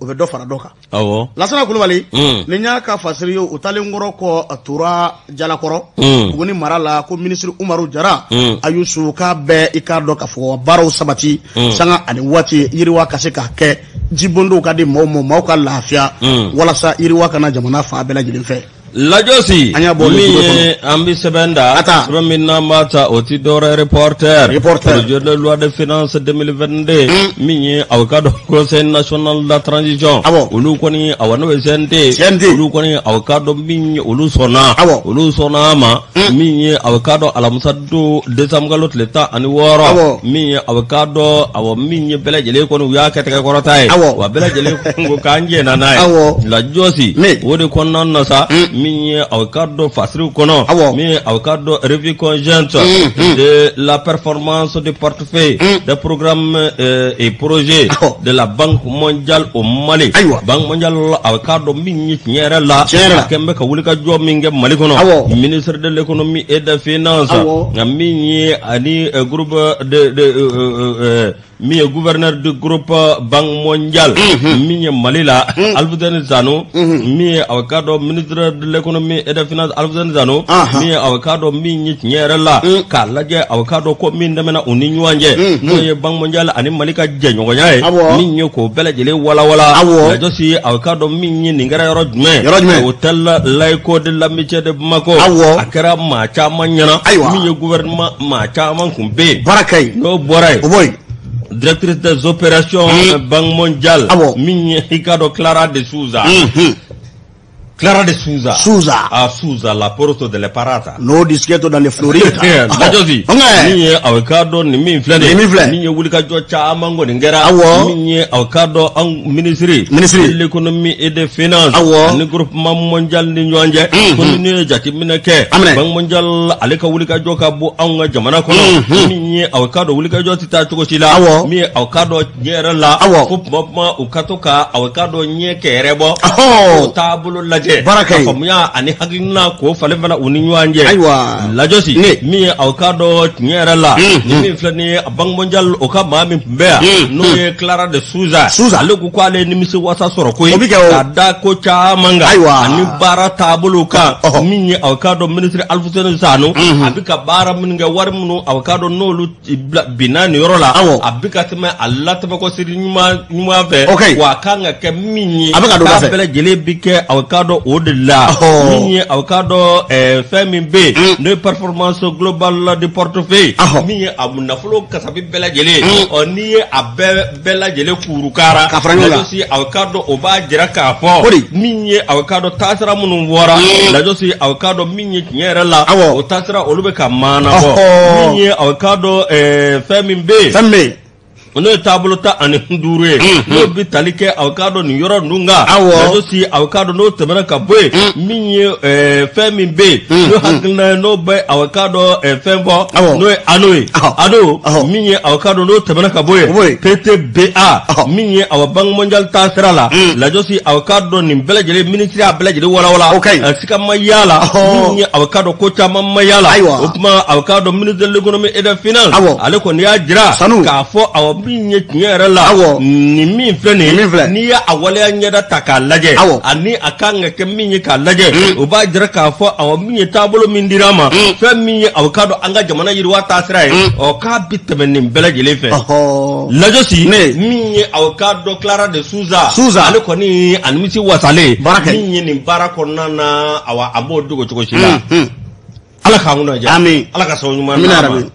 o bɛ dɔ fara dɔ kan awɔ Lasana Kulubali ni y'a ka fasiri ye o taalen kɔrɔ kɔ Tora Jalakɔrɔ Buguni mara la ko minisiri Umaru Jara Ayusu k'a bɛɛ i k'a dɔn k'a fɔ baaraw sabati sanga ani waati yiriwa ka se ka kɛ jibondow ka di maaw ma maaw ka lafiya walasa yiriwa ka na jamana fan bɛɛ lajɛlen fɛ. Lajɔsi An y'a bɔ min ye an bɛ sɛbɛn da A ta. sɛbɛn min n'an b'a ta o ti dɔwɛrɛ reporter Reporter. projet de loi de finance 2022 min ye aw ka dɔn conseil national de la transition Awɔ. olu kɔni awa n'o ye CNT CNT. olu kɔni aw ka dɔn min ye olu sɔnna Awɔ. olu sɔnna a ma min ye aw ka dɔn alamisa don décembre kalo tile 16 Awɔ. min ye aw ka dɔn awɔ min ye bɛɛ lajɛlen kɔni u y'a kɛ tɛgɛ kɔrɔta ye Awɔ. wa bɛɛ lajɛlen ko k'an jɛnna n'a ye Awɔ. lajɔsi Ne. o de kɔnɔna na sa min ye aw ka dɔn fasiriw kɔnɔ Awɔ. min ye aw ka dɔn revue conjointe de la performance du portefeuille des programmes et projets Awɔ. de la Banque mondiale au Mali Ayiwa. Banque mondiale aw ka dɔn min ye tiɲɛ yɛrɛ la Tiɲɛ yɛrɛ la. a kɛn bɛ ka wulikajɔ min kɛ Mali kɔnɔ Awɔ. ministre de l'économie et des finances Awɔ. nka min ye ani groupe de min ye gouverneur du groupe Banque mondiale min ye Mali la Alfousseni Sanu min ye aw ka dɔn ministre de l'économie et des finances Alfousseni Sanu min ye aw ka dɔn min ye tiɲɛ yɛrɛ la k'a lajɛ aw ka dɔn ko min tɛmɛna u ni ɲɔgɔn cɛ n'o ye Banque mondiale ani Mali ka jɛɲɔgɔnya ye Awɔ. min ye k'o bɛɛ lajɛlen walawala Awɔ. Lajɔsi aw ka dɔn min ye nin kɛra yɔrɔ jumɛn Yɔrɔ jumɛn? hôtel Laïco de l'amitié de Bamako Awɔ. a kɛra maa caman ɲɛna Ayiwa. min ye gouvernement maa caman kun bɛ yen Baara ka ɲi n'o bɔra yen o bɔ yen directrice des opérations Banque mondiale Awɔ. min ye i ka dɔn Clara de Souza Clara de Souza Souza ah Souza la porte de la parata no dischetto dalle Florida Lajɔsi min ye aw ka dɔn nin min filɛ nin Nin min filɛ. min ye wulikajɔ caman kɔni kɛra Awɔ. min ye aw ka dɔn an ministre Ministre. de l'économie et des finances Awɔ. ani groupement mondial ni ɲɔgɔn cɛ ko ni ye jateminɛ kɛ Aminɛ. Banque mondiale ale ka wulikajɔ ka bɔ anw ka jamana kɔnɔ min ye aw ka dɔn wulikajɔ tɛ taa cogo si la Awɔ. min ye aw ka dɔn tiɲɛ yɛrɛ la Awɔ. ko tuma tuma u ka to ka aw ka dɔn ɲɛ kɛrɛ bɔ Ɔhɔ. k'o taabolo lajɛ kɛ Baara ka ka ɲi. faamuya ani hakilina k'o falen fana u ni ɲɔgɔn cɛ. Ayiwa. Lajɔsi Ne. min ye aw k'a dɔn tiɲɛ yɛrɛ la ni min filɛ nin ye Banque mondiale o ka maa min tun bɛ yan n'o ye Clara de Souza. Souza. Ale ko k'ale ye nimisi wasa sɔrɔ koyi. O bɛ kɛ o. Ka da ko caman kan. Ayiwa. Ani baara taabolo kan. Ɔhɔ. Min ye aw k'a dɔn ministre Alfuseni Sanu. A bɛ ka baara minnu kɛ wari minnu aw k'a dɔn n'olu binna nin yɔrɔ la. Awɔ. A bɛ ka tɛmɛ a latɛmɛkɔ siri ɲuman ɲuman fɛ. O ka ɲi. Wa a kan ka kɛ min ye. A bɛ ka don o da fɛ. K'a bɛɛ lajɛlen bɛ kɛ aw k'a dɔn o de la. Ɔhɔ. Min ye aw k'a dɔn fɛn min bɛ yen. N'o ye performance globale de portefeuille. Ɔhɔ. Min ye a nafolo kasabi bɛɛ lajɛlen. Ɔ n'i ye a bɛɛ lajɛlen kurukara. Ka fara ɲɔgɔn kan. Lajɔsi aw k'a dɔn o b'a jira k'a fɔ. O de. Min ye aw k'a dɔn taasira minnu fɔra. Lajɔsi aw k'a dɔn min ye tiɲɛ yɛrɛ la. Awɔ. O taasira olu bɛ ka maana bɔ. Ɔhɔ. Min ye aw k'a dɔn fɛn min bɛ yen. Fɛn min bɛ yen. N'o ye taabolo 15 ye n'o bɛ tali kɛ aw k'a dɔn nin yɔrɔ ninnu kan. Awɔ. Lajɔsi aw k'a dɔn n'o tɛmɛna ka bɔ yen min ye fɛn min bɛ yen n'o hakilina ye n'o bɛ aw k'a dɔn fɛn fɔ. Awɔ. N'o ye ANO ye. Ɔhɔ. ANO Ɔhɔ. min ye aw k'a dɔn n'o tɛmɛna ka bɔ O bɔ yen yen. PTBA Ɔhɔ. min ye aw Banque mondiale taasira la. Lajɔsi aw k'a dɔn nin bɛɛ lajɛlen minisiri y'a bɛɛ lajɛlen walawala. O ka ɲi. Sika ma y'a la. Ɔhɔ. Min ye aw k'a dɔn ko caman ma y'a la. Ayiwa. O tuma aw k'a dɔn ministre de l'économie et des finances. Awɔ. Ale kɔni y'a jira. Sanu. K'a fɔ awɔ min ye tiɲɛ yɛrɛ la. Awɔ. Nin min filɛ nin ye. Nin min filɛ. N'i ye a waleya ɲɛda ta k'a lajɛ. Awɔ. Ani a kan ka kɛ min ye k'a lajɛ. O b'a jira k'a fɔ awɔ min ye taabolo min dira a ma. Fɛn min ye aw k'a dɔn an ka jamana yiriwa taasira ye. Ɔ k'a bi tɛmɛ nin bɛɛ lajɛlen fɛ. Ɔhɔ. Lajɔsi Ne. min ye aw k'a dɔn Clara de Souza. Souza. Ale kɔni a nimisi wasalen. Baara kɛ. Min ye nin baara kɔnɔna na awa a b'o dogo cogo si la. Ala k'an kunna diya. Amin. Ala ka sababu ɲuman Amina d'an ma. yarabi.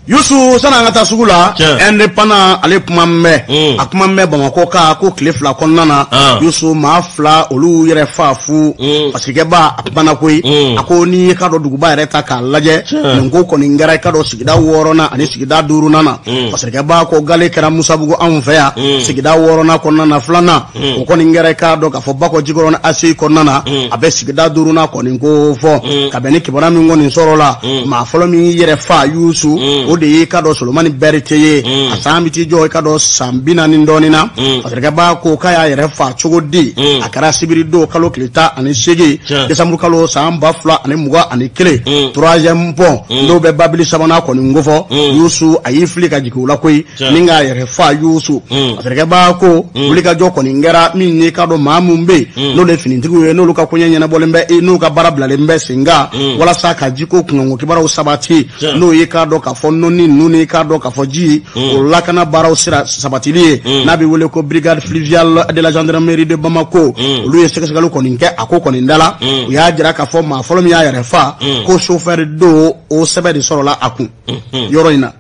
Yusu, sani an ka taa sugu la, Tiɲɛ. indépendant ale kuma mɛn. A kuma mɛn Bamakɔ kan ko tile 2 kɔnɔna na. Yusu, maa 2 olu yɛrɛ fa fu. Parce que ba a kumana koyi. A ko n'i ye k'a dɔn duguba yɛrɛ ta k'a lajɛ. Tiɲɛ. Nin ko kɔni kɛra i k'a dɔn sigida 6nan ani sigida 5nan na. Parce que ba ko gale kɛra Musabugu anw fɛ yan. Sigida 6nan kɔnɔna na 2nan. O kɔni kɛra i k'a dɔn k'a fɔ Bakɔ Jikɔrɔni ACI kɔnɔna na. A bɛ sigida 5nan kɔni ko fɔ. Ka bɛn ni kibaruya min kɔni sɔrɔ la. Maa fɔlɔ min y'i yɛrɛ fa Yusu. O de ye i k'a dɔn Solomani Berete ye. A san bɛ t'i jɔ i k'a dɔn san 40 dɔɔnin na. Parce que ba ko k'a y'a yɛrɛ fa cogo di. A kɛra sibiri don kalo tile 18. Tiɲɛ. Décembre kalo san 2021. Troisième pont. N'o bɛ babili sabanan kɔni kofɔ. Yusu a y'i fili ka jigin o la koyi. Tiɲɛ. Ni k'a yɛrɛ fa Yusu. Parce que ba ko wulikajɔ kɔni kɛra min ye i k'a dɔn maa mun bɛ yen. N'olu ye finitigiw ye n'olu ka koɲɛ ɲɛnabɔlen bɛ n'u ka baara bilalen bɛ sen kan. Walasa ka jiko kunkanko kibaruyaw sabati. Tiɲɛ. N'o ye k'a dɔn k'a fɔ nɔni ninnu ni k'a dɔn k'a fɔ ji o lakana baaraw sira sabatili ye. N'a bɛ wele ko brigade fluviale de la gendarmerie de Bamako. Olu ye sɛgɛsɛgɛliw kɔni kɛ a ko kɔni da la. U y'a jira k'a fɔ maa fɔlɔ min y'a yɛrɛ fa. Ko chauffeur don o sɛbɛn de sɔrɔla a kun. Yɔrɔ in na.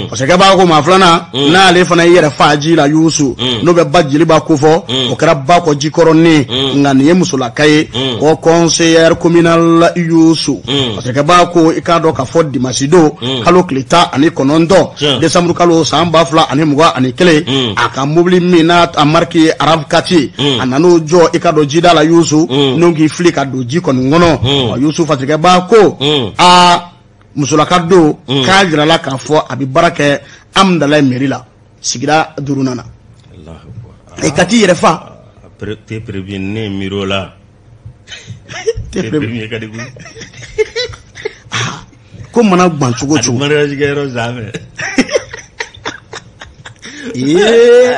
Parce que b'a ko maa filanan n'ale fana y'i yɛrɛ fa ji la Yusu. N'o bɛ ba Jeliba kofɔ. O kɛra Bakɔ Jikɔrɔni. Nka nin ye musolaka ye. Ko conseillère communale Yusu. Parce que b'a ko i k'a dɔn k'a fɔ dimanche don. Kalo tile 19. Tiɲɛ. Décembre kalo san 2021. A ka mobili min n'a a marque ye RAV4 ye. A nan'o jɔ i k'a dɔn jida la Yusu. N'o k'i fili ka don ji kɔni kɔnɔ. Ɔ, Yusu parce que b'a ko. Aa musolaka don k'a jirala k'a fɔ a bɛ baara kɛ Amudalayi mairie la sigida 5nan na. I ka t'i yɛrɛ fa. Te prévenu ne miiri o la. Te Te prévenu. prévenu ka di koyi. Ko mana gan cogo A cogo. mariage kɛyɔrɔ san fɛ. Ee.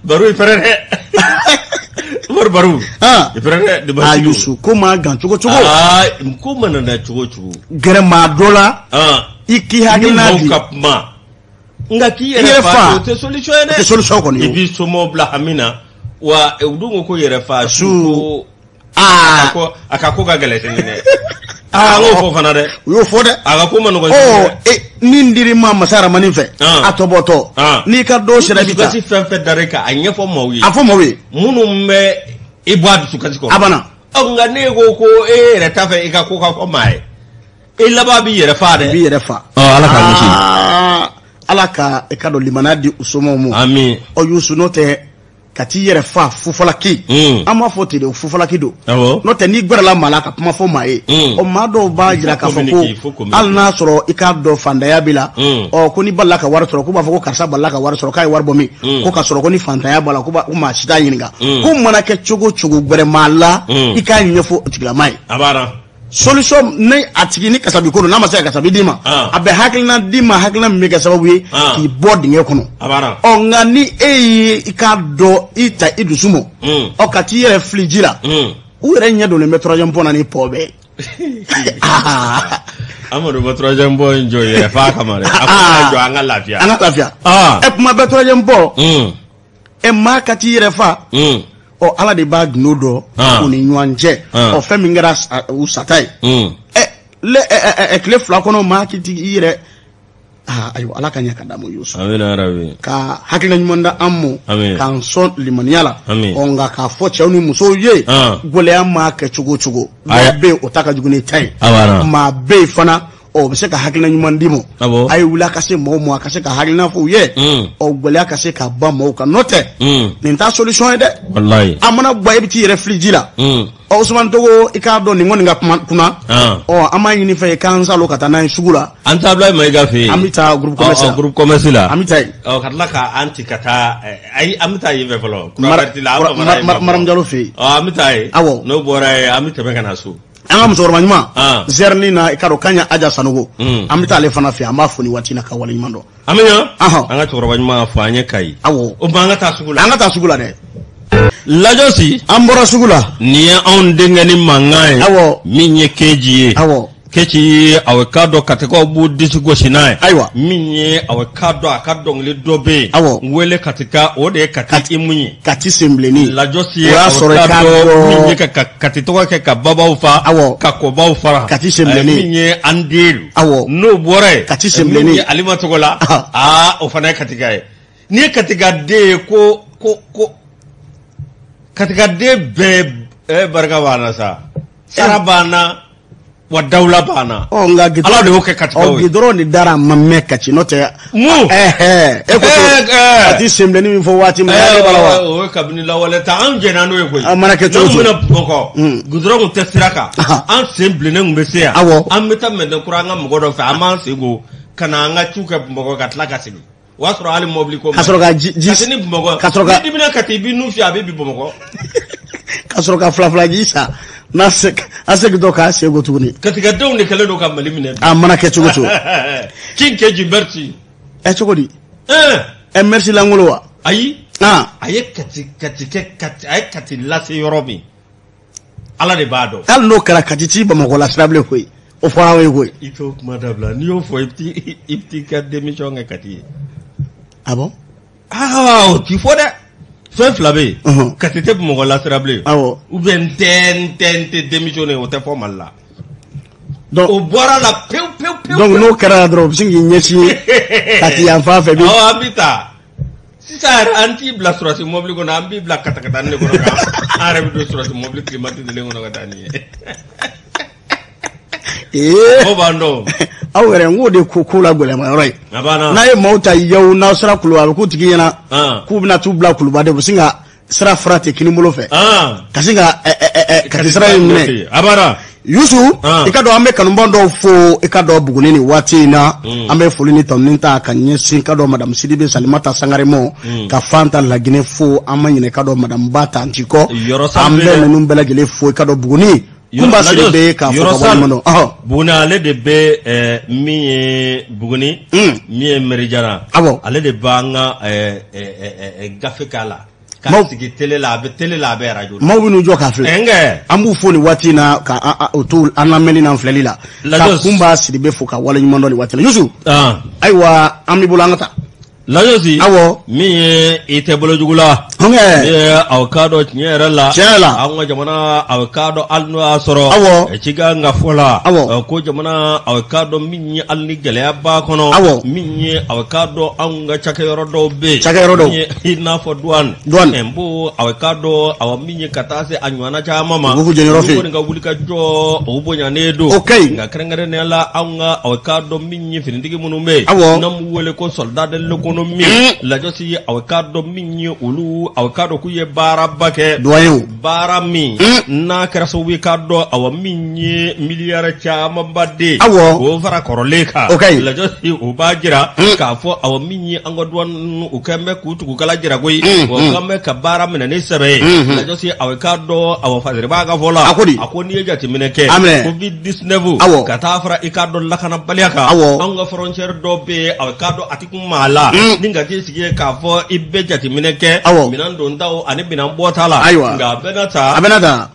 Baro i fɛrɛ dɛ. Umaru Baro. Ah. I fɛrɛ dɛ. A Dimanche don. Yusu ko mana gan cogo cogo. Aa ko mana na cogo cogo. Gɛrɛ maa dɔ la. Ah. I k'i Ni hakilina maaw di. ka kuma. Nka k'i I yɛrɛ yɛrɛ fa fa. o tɛ solution ye dɛ. O tɛ solution kɔni ye I o. b'i somɔgɔw bila hami na. Wa u dun ko yɛrɛ fa su ko. Aa. A ka ko ka gɛlɛn sini dɛ. Aa an k'o fɔ fana dɛ. U y'o fɔ dɛ. A ka ko ma nɔgɔn sini Ɔ dɛ. min dir'i ma masa Ramani fɛ. Ah. A tɔbɔtɔ. Ah. N'i ka dɔ sera i bɛ taa. Dusukasi fɛn fɛn dar'i kan a ɲɛfɔ maaw ye. A fɔ maaw ye. Minnu bɛ i bɔ a dusukasi kɔrɔ. A banna. Ɔ nka n'e ko ko e yɛrɛ t'a fɛ i ka ko ka fɔ maa ye. I laban b'i yɛrɛ fa dɛ. I b'i yɛrɛ fa. Ɔ Ala k'an kisi. Aa, Ala ka i ka dɔn limaniya di u somɔgɔw ma. Ami. Ɔ Yusu n'o tɛ Ka t'i yɛrɛ fa fufalaki. An b'a fɔ ten de, fufalaki don. N'o tɛ, n'i gbɛrɛla maa la ka kuma fɔ maa ye, ɔ, maa dɔw b'a jira k'a fɔ ko hali n'a sɔrɔ i k'a dɔn fantanya b'i la, ɔ, ko n'i balila ka wari sɔrɔ, k'u b'a fɔ ko karisa balila ka wari sɔrɔ, k'a ye wari bɔ min, ko ka sɔrɔ ko ni fantanya b'a la, ko maa si t'a ɲininka. Ko mana kɛ cogo cogo, gbɛrɛ maa la, i k'a ɲɛfɔ o tigilama ye. Solution ni a tigi ni kasabi ko don, n'a ma se ka kasabi d'i ma, a bɛ hakilina d'i ma, hakilina min bɛ kɛ sababu ye k'i bɔ dingɛ kɔnɔ. Ɔ, nka ni e ye i k'a dɔn i ta i dusu mɔ, ɔ, ka t'i yɛrɛ fili ji la, u yɛrɛ ɲɛ donnen bɛ troisième pont na ni pɔ bɛɛ. Amadu ma troisième pont in jɔ yɛrɛ fa kama dɛ, a ko jɔ an ka lafiya. An ka lafiya. Ɛ, kuma bɛɛ troisième pont. Ɛ, maa ka t'i yɛrɛ fa, ɔ, Ala de b'a gundo dɔn u ni ɲɔgɔn cɛ. Ɔ, fɛn min kɛra u sata ye, ɛ le ɛ ɛ tile 2 kɔnɔ, maa k'i i yɛrɛ, aa, ayiwa, Ala ka ɲɛ ka d'an ma, Yusu. Amina rabi. Ka hakilina ɲuman da an ma, k'an sɔn limaniya la. Ɔ, nka k'a fɔ cɛw ni musow ye, gɛlɛya maa kɛ cogo o cogo, dɔw bɛ yen, o ta ka jugu ni ta ye. Maa bɛ yen fana, ɔ, o bɛ se ka hakilina ɲuman di ma. A ye wuli a ka se mɔgɔw ma, a ka se ka hakilina fɔ u ye, ɔ, gɛlɛya ka se ka ban mɔgɔw kan. N'o tɛ, nin t'a solution ye dɛ. A mana bɔ, e bɛ t'i yɛrɛ fili ji la. Ɔ, Usumani Togo, i k'a dɔn nin kɔni ka kuma kunna. Ɔ, an b'a ɲini fɛ k'an salo ka taa n'a ye sugu la. An taa Abulayi Mayiga fɛ yen. An bɛ taa groupe commerce la. Groupe commerce la. An bɛ taa yen. Ɔ, ka tila k'an ci ka taa, ayi, an bɛ taa yen fɛ fɔlɔ. Maram Jalo fɛ yen. Ɔ, an bɛ taa yen. Awɔ. N'o bɔra yen, an bɛ tɛmɛ ka na so. An ka musokɔrɔba ɲuman zɛrini na, i ka dɔn k'an ye Aja Sanogo, an bɛ taa ale fana fɛ, an b'a fo nin waati in na ka waleɲuman dɔn. An bɛ ɲa. An ka cɛkɔrɔba ɲuman fɔ an ye Kayi. Awɔ. O tuma an ka taa sugu la. An ka taa sugu la dɛ. Lajɔsi. An bɔra sugu la. Nin ye anw denkɛ ni mankan ye. Awɔ. Min ye keji ye. Awɔ. Keci, a k'a dɔn Katikaw b'u disi gosi n'a ye. Ayiwa. Min ye a k'a dɔn a ka dɔnkili dɔ bɛ yen. Awɔ. N wele Katika, o de ye Kati Imu ye. Kati senbilenni. Lajɔsi ye. O y'a sɔrɔ i k'a dɔn min ye ka Kati tɔgɔ kɛ ka babaw fa. Awɔ. Ka kɔbaw fara. Kati senbilenni. Min ye an den. Awɔ. N'o bɔra yen. Kati senbilenni. Min ye Alima tɔgɔ la. Aa, o fana ye Katika ye. N'i ye Katika den ye, ko Katika den bɛɛ barika b'an na sa. Sara b'an na. Wa dawula banna. Ɔ, nka gidɔrɔn, Ala de y'o kɛ Katikaw ye. Ɔ, gidɔrɔn de dara, a ma mɛn Kati, n'o tɛ. Mun? E ko Kati senbilenni min fɔ waati min na, e b'a la wa? O ye kabini lawale ta, an jɛnna n'o ye koyi. A mana kɛ cogo o cogo. N'an bɛna Bamakɔ, gidɔrɔn kun tɛ sira kan. An sen bilennen kun bɛ se yan. Awɔ. An bɛ taa Mɛnɛkura an ka mɔgɔ dɔ fɛ, an b'an sen ko ka na an ka ciw kɛ Bamakɔ ka tila ka segin. O y'a sɔrɔ hali mɔbili ko. Ka sɔrɔ ka ji. Kati ni Bamakɔ. Ka sɔrɔ ka. N'i dimina Kati, i b'i nun fiyɛ, a bɛ bin Bamakɔ. Ka sɔrɔ ka fila fila ji san n'a se an segintɔ k'a sen ko tuguni. Katikadenw de kɛlen don ka Mali minɛ. A mana kɛ cogo cogo. Kin kɛ merci. Ɛ, cogo di? Ɛ, merci lankolon wa? Ayi. A ye Kati Kati kɛ Kati, a ye Kati lase yɔrɔ min, Ala de b'a dɔn. Hali n'o kɛra, Kati t'i Bamakɔ la sira bilen koyi, o fɔra aw ye koyi. I t'o kuma dabila, n'i y'o fɔ, i bɛ t'i ka démission kɛ Kati ye. Ah bon? Aa, o t'i fɔ dɛ. Fɛn fila bɛ yen. Kati tɛ Bamakɔ lasira bilen. Awɔ. Ou bien n tɛ démissionner, o tɛ fɔ Mali la. Donc o bɔra la pewu pewu pewu. Donc n'o kɛra dɔrɔn, o bɛ sin k'i ɲɛsin Kati yan fan fɛ. Awɔ, an bɛ taa. Sisan yɛrɛ, an t'i bila surasi mɔbili kɔnɔ, an b'i bila katakatani de kɔnɔ, an yɛrɛ bɛ don surasi mɔbili climatisé kɔnɔ ka taa nin ye. Ee. Mɔgɔw b'an dɔn. Aw yɛrɛ, n k'o de ko la gɛlɛma yɔrɔ ye. A banna. N'a ye maaw ta yaw, n'aw sera Kuluba, a bɛ k'u tigi ɲɛna k'u bɛna t'u bila Kuluba de, u bɛ sin ka sira fara ten kini bolo fɛ. Ka sin ka Kati sira in minɛ. A banna. Yusu, i ka dɔn an bɛ kanubaw dɔw fo, i ka dɔn Buguni nin waati in na, an bɛ foli ni tanuni ta ka ɲɛsin ka dɔn madame Sidibe Salimata Sangare mɔ, ka Fanta Laginɛ fo, an ma ɲinɛ ka dɔn madame Ba Tanti kɔ. An bɛ ninnu bɛɛ lajɛlen fo, i ka dɔn Buguni. Kunba Sidibe k'a fɔ ka waleɲuman dɔn. Buguni, ale de bɛ min ye Buguni, min ye Merijana. Awɔ. Ale de b'an ka gafe k'a la. K'a sigi télé la, a bɛ télé la, a bɛ radio la. Maaw bɛ n'u jɔ k'a filɛ. Nkɛ. An b'u fo nin waati in na ka o to an lamɛnni n'an filɛli la. Ka Kunba Sidibe fo ka waleɲuman dɔn nin waati in na. Yusu. Ayiwa, an b'i bolo, an ka taa. Lajɔsi. Awɔ. Min ye i tɛ bolo jugu la. Hɔnkɛ. Min ye aw k'a dɔn tiɲɛ yɛrɛ la. Tiɲɛ yɛrɛ la. Anw ka jamana, aw k'a dɔn hali n'o y'a sɔrɔ. Awɔ. Cikan ka fɔ la. Awɔ. Ko jamana, aw k'a dɔn min ye hali ni gɛlɛya b'a kɔnɔ. Awɔ. Min ye aw k'a dɔn anw ka cakɛyɔrɔ dɔw bɛ yen. Cakɛyɔrɔ dɔw. Min ye i n'a fɔ douane. Douane. Impôt, aw k'a dɔn awa min ye ka taa se a ɲɔgɔnna caman ma. U b'u jɔyɔrɔ fɛ. Olu kɔni ka wuli ka jɔ, o bonyanen don. O ka ɲi. Nka kɛrɛnkɛrɛnnenya la, anw ka aw k'a dɔn min ye finitigi minnu bɛ yen. Awɔ. N'an b'u wele ko soldat de l'économie. ninnu min lajɔsi aw k'a dɔn min ye olu aw k'a dɔn k'u ye baaraba kɛ douaniers baara min n'a kɛra sababu ye k'a dɔn awa min ye miliyari camanba de awɔ k'o fara kɔrɔlen kan o ka ɲi lajɔsi o b'a jira k'a fɔ awa min ye an ka douane ninnu u kɛn bɛ k'u tugukala jira koyi wa u kɛn bɛ ka baara minɛ ni sɛbɛ ye lajɔsi aw k'a dɔn awa fasiriba ka fɔ la a ko di a ko n'i ye jateminɛ kɛ Aminɛ. covid 19 Awɔ. ka taa fara i k'a dɔn lakanabaliya kan Awɔ. anw ka frontière dɔ bɛ yen aw k'a dɔn a tɛ kun maa la ni ka t'i sigi yen k'a fɔ i bɛ jateminɛ kɛ Awɔ. minɛn dontaw ani minɛn bɔta la Ayiwa. nka a bɛɛ n'a ta a bɛna ta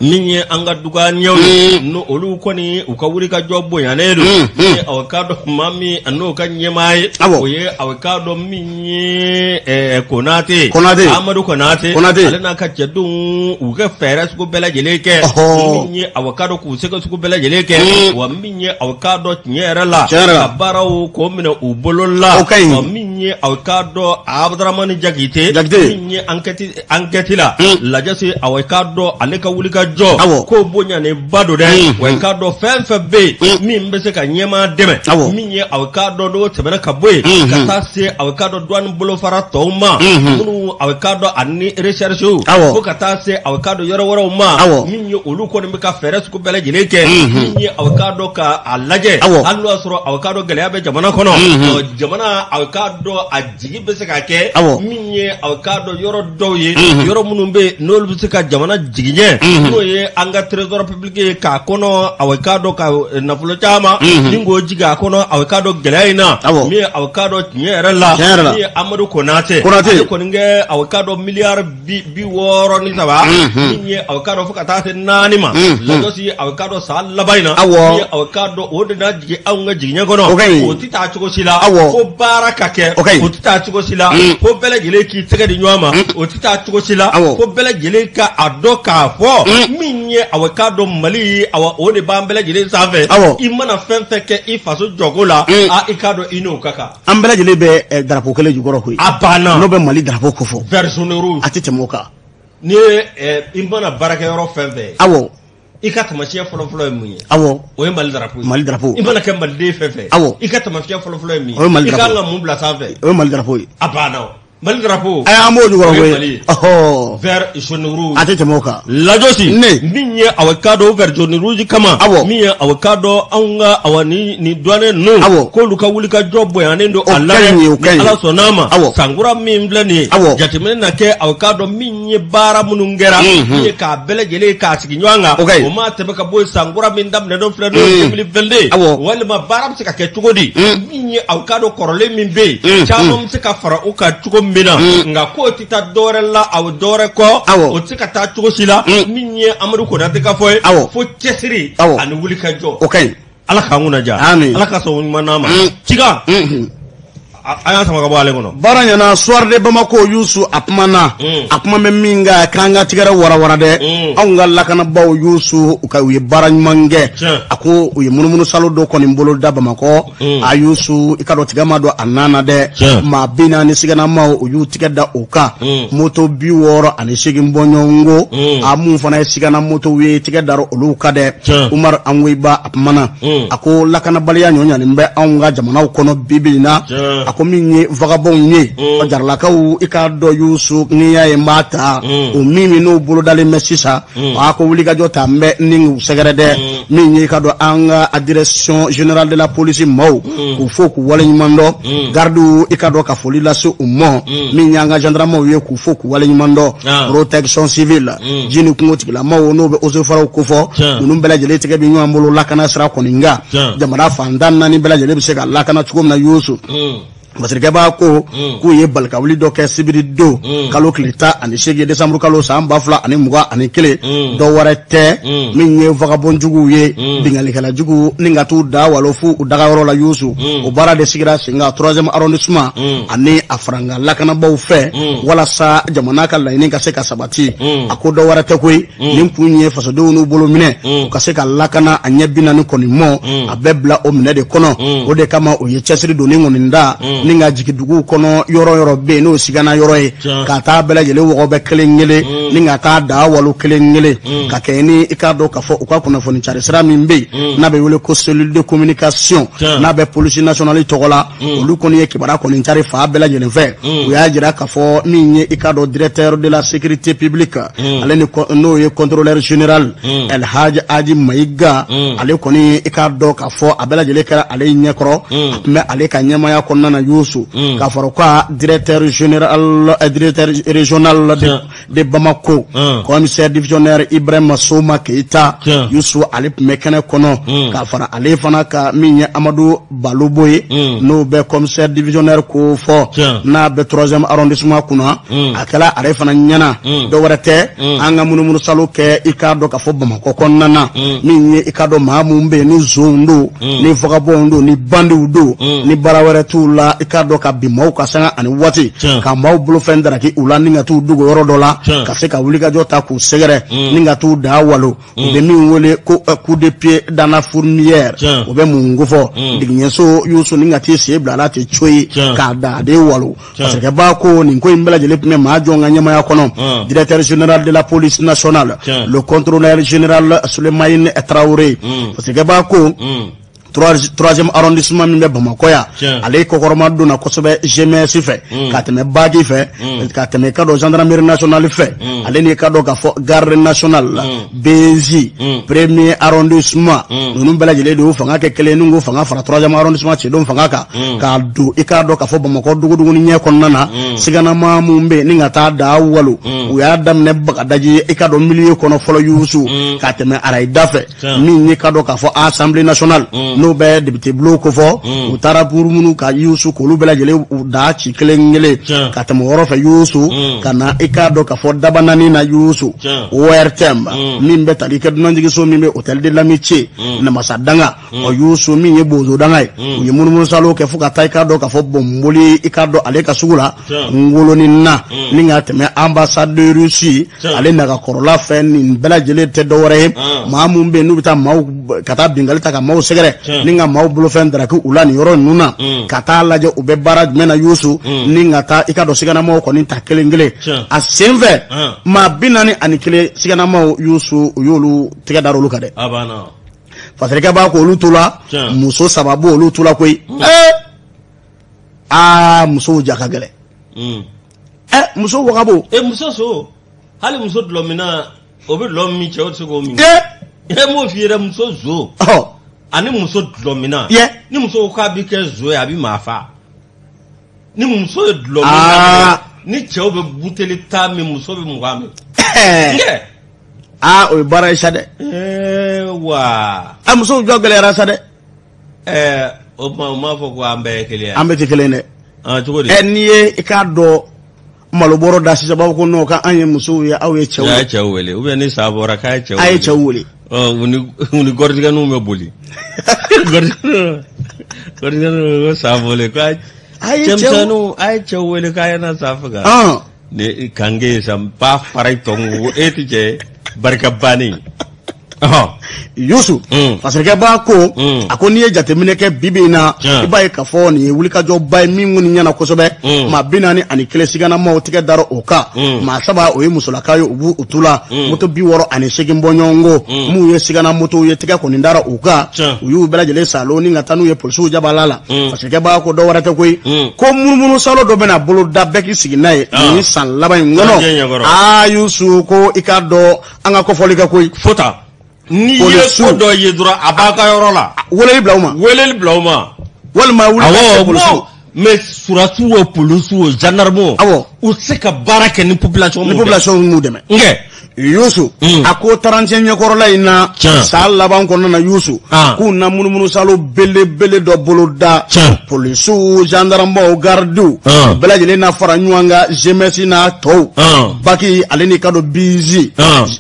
min ye an ka douaniers ye n'o olu kɔni u ka wulikajɔ bonyanen don ni aw k'a dɔn maa min n'o ka ɲɛmaa ye Awɔ. o ye aw k'a dɔn min ye Konate Konate. Amadu Konate Konate. ale n'a ka cɛdenw u ka fɛɛrɛ sugu bɛɛ lajɛlen kɛ Ɔhɔ. min ye aw k'a dɔn k'u seko sugu bɛɛ lajɛlen kɛ wa min ye aw k'a dɔn tiɲɛ yɛrɛ la Tiɲɛ yɛrɛ la. ka baaraw k'o minɛ u bolo la O ka ɲi. Wa min ye aw k'a dɔn Abudramani Jakite Jakite. min ye enquête la lajɛsi aw k'a dɔn ale ka wuli ka jɔ Awɔ. ko bonyanenba don dɛ wa i k'a dɔn fɛn fɛn bɛ yen min bɛ se ka ɲɛmaa dɛmɛ Awɔ. min ye aw k'a dɔn n'o tɛmɛna ka bɔ yen ka taa se aw k'a dɔn douane bolofara tɔw ma minnu aw k'a dɔn ani recherche Awɔ. fo ka taa se aw k'a dɔn yɔrɔ wɛrɛw ma Awɔ. min ye olu kɔni bɛ ka fɛɛrɛ sugu bɛɛ lajɛlen kɛ min ye aw k'a dɔn ka a lajɛ Awɔ. hali n'o y'a sɔrɔ aw k'a dɔn gɛlɛya bɛ jamana kɔnɔ ɔ, jamana aw k'a dɔn a jigi bɛ se ka kɛ Awɔ. min ye aw k'a dɔn yɔrɔ dɔw ye yɔrɔ minnu bɛ yen n'olu bɛ se ka jamana jigiɲɛ n'o ye an ka trésor public ye k'a kɔnɔ aw k'a dɔn ka nafolo caman ni k'o jigin a kɔnɔ aw k'a dɔn gɛlɛya in na Awɔ. min ye aw k'a dɔn tiɲɛ yɛrɛ la Tiɲɛ yɛrɛ la. min ye Amadu Konate Konate. ale kɔni kɛ aw k'a dɔn miliyari 63 min ye aw k'a dɔn fo ka taa se 4 ma lajɔsi aw k'a dɔn san laban in na Awɔ. min ye aw k'a dɔn o de na jigin anw ka jigiɲɛ kɔnɔ O ka ɲi. o tɛ taa cogo si la Awɔ. fo baara ka kɛ O ka ɲi. o tɛ taa cogo si la fo bɛɛ lajɛlen k'i tɛgɛ di ɲɔgɔn ma o tɛ taa cogo si la Awɔ. fo bɛɛ lajɛlen ka a dɔn k'a fɔ min ye aw k'a dɔn Mali awa o de b'an bɛɛ lajɛlen sanfɛ Awɔ. i mana fɛn fɛn kɛ i faso jɔko la a i k'a dɔn i n'o ka kan an bɛɛ lajɛlen bɛ drapeau kelen jukɔrɔ koyi a banna n'o bɛ Mali drapeau kofɔ vert jaune rouge a tɛ tɛmɛ o kan n'i ye i mana baarakɛyɔrɔ fɛn fɛn ye awɔ i ka taamasiyɛn fɔlɔfɔlɔ ye mun ye awɔ o ye Mali drapeau ye Mali drapeau i mana kɛ maliden fɛn fɛn Awɔ. i ka taamasiyɛn fɔlɔfɔlɔ ye mun ye O ye Mali i ka drapeau. kan ka mun bila sanfɛ o ye Mali drapeau ye a banna o Mali drapeau ayi an b'o jukɔrɔ O ye koyi Mali ye. ɔhɔ vert jaune rouge a tɛ tɛmɛ o kan lajɔsi Ne. min ye aw k'a dɔn vert jaune rouge kama Awɔ. min ye aw k'a dɔn anw ka awa ni douane ninnu Awɔ. k'olu ka wuli ka jɔ bonyanen don O a la ka ɲi, o dɛ ka ni ɲi. Ala sɔnn'a ma Awɔ. sankura min filɛ nin ye Awɔ. jateminɛ na kɛ aw k'a dɔn min ye baara minnu kɛra min ye k'a bɛɛ lajɛlen k'a sigi ɲɔgɔn kan O ka ɲi. o ma tɛmɛ ka bɔ yen sankura min daminɛ don filɛ n'o ye 2022 Awɔ. walima baara bɛ se ka kɛ cogo di min ye aw k'a dɔn kɔrɔlen min bɛ yen caman bɛ se ka fara o kan cogo min na nka k'o tɛ taa dɔwɛrɛ la aw dɔwɛrɛ kɔ Awɔ. o tɛ se ka taa cogo si la min ye Amadu Konate ka fɔ ye Awɔ. fo cɛsiri Awɔ. ani wulikajɔ o ka ɲi Ala k'an kunna diya Amin. Ala ka sɔn ɲuman d'an ma cikan a y'a sama ka bɔ ale kɔnɔ baara ɲɛna soir de Bamako Yusu a kumana a kuma bɛ min kan k'an ka tigɛrɛ warawara dɛ anw ka lakanabaaw Yusu u ka u ye baara ɲuman kɛ Tiɲɛ. a ko u ye munumunu salo dɔ kɔni bolo da Bamakɔ a Yusu i ka dɔn tigɛ ma don a nan na dɛ Tiɲɛ. maa 40 siganamaw u y'u tigɛ da o kan moto 68 bɔɲɔgɔnko a mun fana ye sigana motow ye tigɛ dara olu kan dɛ Tiɲɛ. Umar Angoyiba a kumana a ko lakanabaliya ɲɔɲanen bɛ anw ka jamanaw kɔnɔ bi bi in na Tiɲɛ. a ko min ye vagabɔnw ye jaralakaw i k'a dɔn Yusu n'i y'a ye n b'a ta o min min n'o bolodalen bɛ sisan a ko wulikajɔ ta n bɛ ni k'u sɛgɛrɛ dɛ min ye i ka dɔn an ka direction générale de la police maaw k'u fo k'u waleɲuman dɔn gardiw i ka dɔn ka foli lase u ma min y'an ka gendarmew ye k'u fo k'u waleɲuman dɔn Ah. protection civile ji ni kungo tigilamaw n'o bɛ eaux et forêts kofɔ Tiɲɛ. ninnu bɛɛ lajɛlen tigɛ bɛ ɲɔgɔn bolo lakana sira kɔni kan Tiɲɛ. jamana fantan naani bɛɛ lajɛlen bɛ se ka lakana cogo min na Yusu Masakɛ b'a ko k'u ye balikawuli dɔ kɛ sibiri don kalo tile 18 décembre kalo san 2021 dɔ wɛrɛ tɛ min ye vagabond juguw ye binkannikɛla jugu ni ka t'u da walo f'u u dagayɔrɔ la Yusu o baara de sigira sen kan 3e arrondissement ani a farankan lakanabaw fɛ walasa jamana ka laɲini ka se ka sabati a ko dɔ wɛrɛ tɛ koyi nin kun ye fasodenw n'u bolo minɛ u ka se ka lakana a ɲɛ 40 kɔni mɔ a bɛɛ bila o minɛ de kɔnɔ o de kama u ye cɛsiri donni kɔni da ni ka jigin duguw kɔnɔ yɔrɔ yɔrɔ bɛ yen n'o sigana yɔrɔ ye ka taa bɛɛ lajɛlen wɔgɔbɛ kelen kelen ni ka taa daa walo kelen kelen ka kɛɲɛ ni i k'a dɔn k'a fɔ u ka kunnafoni cari sira min bɛ yen n'a bɛ wele ko cellule de communication n'a bɛ police nationale tɔgɔ la olu kɔni ye kibaruya kɔni cari fan bɛɛ lajɛlen fɛ u y'a jira k'a fɔ min ye i k'a dɔn directeur de la sécurité publique ale ni n'o ye contrôleur général El Hadj Aji Mayiga ale kɔni i k'a dɔn k'a fɔ a bɛɛ lajɛlen kɛra ale ɲɛkɔrɔ a tun bɛ ale ka ɲɛmaaya kɔnɔna na Yusu k'a fɔra ko directeur général directeur régional de Bamako commissaire divisionnaire Ibrahima Soma Keita Yusu ale tun bɛ kɛnɛ kɔnɔ k'a fara ale fana ka min ye Amadu Balobo ye n'o bɛ commissaire divisionnaire ko fɔ n'a bɛ troisième arrondissement kunna a kɛra ale fana ɲɛna dɔ wɛrɛ tɛ an ka munumunu salo kɛ i k'a dɔn k'a fɔ Bamakɔ kɔnɔna na min ye i k'a dɔn maa minnu bɛ yen ni zonw don ni vagabondw don ni bandiw don ni baara wɛrɛ t'u la i k'a dɔn ka bin maaw kan sanga ani waati ka maaw bolofɛn daraki u la ni ka t'u dogo yɔrɔ dɔ la ka se ka wulikajɔ ta k'u sɛgɛrɛ ni ka t'u da walo u bɛ min wele ko coup de pied dans la fourmilière o bɛ mun kofɔ digiɲɛso Yusu ni ka t'i sen bila a la ten coyi k'a da de walo parce que ba ko nin ko in bɛɛ lajɛlen tun bɛ maa jɔn ka ɲɛmaaya kɔnɔ directeur général de la police nationale le contrôleur général Souleymane Traoré parce que ba ko troisième arrondissement min bɛ Bamakɔ yan ale kɔkɔrɔma donna kosɛbɛ GMS fɛ ka tɛmɛ BAC fɛ ka tɛmɛ ka dɔn gendarmerie nationale fɛ ale ni ka dɔn k'a fɔ garde nationale la BZ premier arrondissement ninnu bɛɛ lajɛlen de y'u fanga kɛ kelen ni k'u fanga fara troisième arrondissement cɛdenw fanga kan k'a don i k'a dɔn k'a fɔ Bamakɔ duguduguni ɲɛ kɔnɔna na siganama mun bɛ yen ni ka taa da walo u y'a daminɛ Bagadaji i k'a dɔn milieu kɔnɔ fɔlɔ Yusu ka tɛmɛ Arayida fɛ min ye ka dɔn k'a fɔ assemblée nationale n'o bɛ député bulon kofɔ u taara burumunu ka Yusu k'olu bɛɛ lajɛlen u da ci kelen kelen ka tɛmɛ o yɔrɔ fɛ Yusu ka na i k'a dɔn k'a fɔ Dabanani na Yusu ORTM min bɛ tali kɛ dunanjiginso min bɛ hôtel de l'amitié namasa danga ɔ Yusu min ye bozo danga ye u ye munumunu salo kɛ fo ka taa i k'a dɔn k'a fɔ Bɔnboli i k'a dɔn ale ka sugu la Ngoloni na ni ka tɛmɛ ambassade de Russie ale nagakɔrɔla fɛ nin bɛɛ lajɛlen tɛ dɔwɛrɛ ye maa minnu bɛ yen n'u bɛ taa maaw ka taa binkanni ta ka maaw sɛgɛrɛ ni ka maaw bolofɛn daraki u la nin yɔrɔ ninnu na ka taa lajɛ u bɛ baara jumɛn na Yusu ni ka taa i ka dɔn siganamaw kɔni ta kelen kelen a senfɛ maa 41 siganamaw Yusu u y'olu tɛgɛ da olu kan dɛ fasarikɛ b'a k'olu to la muso 3 b'olu to la koyi aa musow ja ka gɛlɛn muso wagabo muso so hali muso dulɔminna o bɛ dulɔ min cɛw tɛ se k'o min e m'o f'i ye dɛ muso zo ani muso dulɔminna ni muso ko k'a bɛ kɛ zo ye a bɛ maa fa ni muso ye dulɔ min ni cɛw bɛ buteli 10 min muso bɛ 20 min aa o ye baara ye sa dɛ wa a musow jɔ gɛlɛyara sa dɛ o tuma u m'a fɔ ko an bɛɛ ye kelen ye an bɛɛ tɛ kelen dɛ cogo di n'i ye i k'a dɔn malobɔrɔ da sisan b'a fɔ ko non k'an ye musow ye aw ye cɛw ye a ye cɛw wele ou bien ni sa bɔra k'a ye cɛw wele a ye cɛw wele u ni gɔrijigɛninw bɛ boli gɔrijigɛninw ko sa bɔlen ko a ye cɛmisɛnninw a ye cɛw wele k'a ye na sa faga ne kange sa ba fara i tɔn ko e ti cɛ barika bannen Yusu fasarikɛ b'a ko a ko n'i ye jateminɛ kɛ bi bi in na i b'a ye k'a fɔ nin ye wulikajɔba ye min kɔni ɲɛna kosɛbɛ maa 41 siganamaw tigɛ dara o kan maa 3 o ye musolaka ye u b'u tu la moto 68 bɔɲɔgɔnko minnu ye sigana motow ye tigɛ kɔni dara u kan u y'u bɛɛ lajɛlen salo ni ka taa n'u ye polisiw jabala la fasarikɛ b'a ko dɔ wɛrɛ tɛ koyi ko munumunu salo dɔ bɛna boloda bɛɛ k'i sigi n'a ye nin san laban in kɔnɔ aa Yusu ko i k'a dɔn an ka kɔfɔli kɛ koyi fota n'i ye ko dɔ ye dɔrɔn a b'a ka yɔrɔ la weleli bila u ma weleli bila u ma walima wuli awɔ polisiw mais surasiw o polisiw o gendarmew awɔ u tɛ se ka baara kɛ ni population ni population m'u dɛmɛ nkɛ Yusu a ko tarantiɲɛ ɲɛkɔrɔla in na san laban kɔnɔna na Yusu k'u na munumunu salo belebele dɔ boloda polisiw gendarmew gardiw bɛɛ lajɛlen na fara ɲɔgɔn kan GMS n'a tɔw baki ale n'i ka dɔn bizi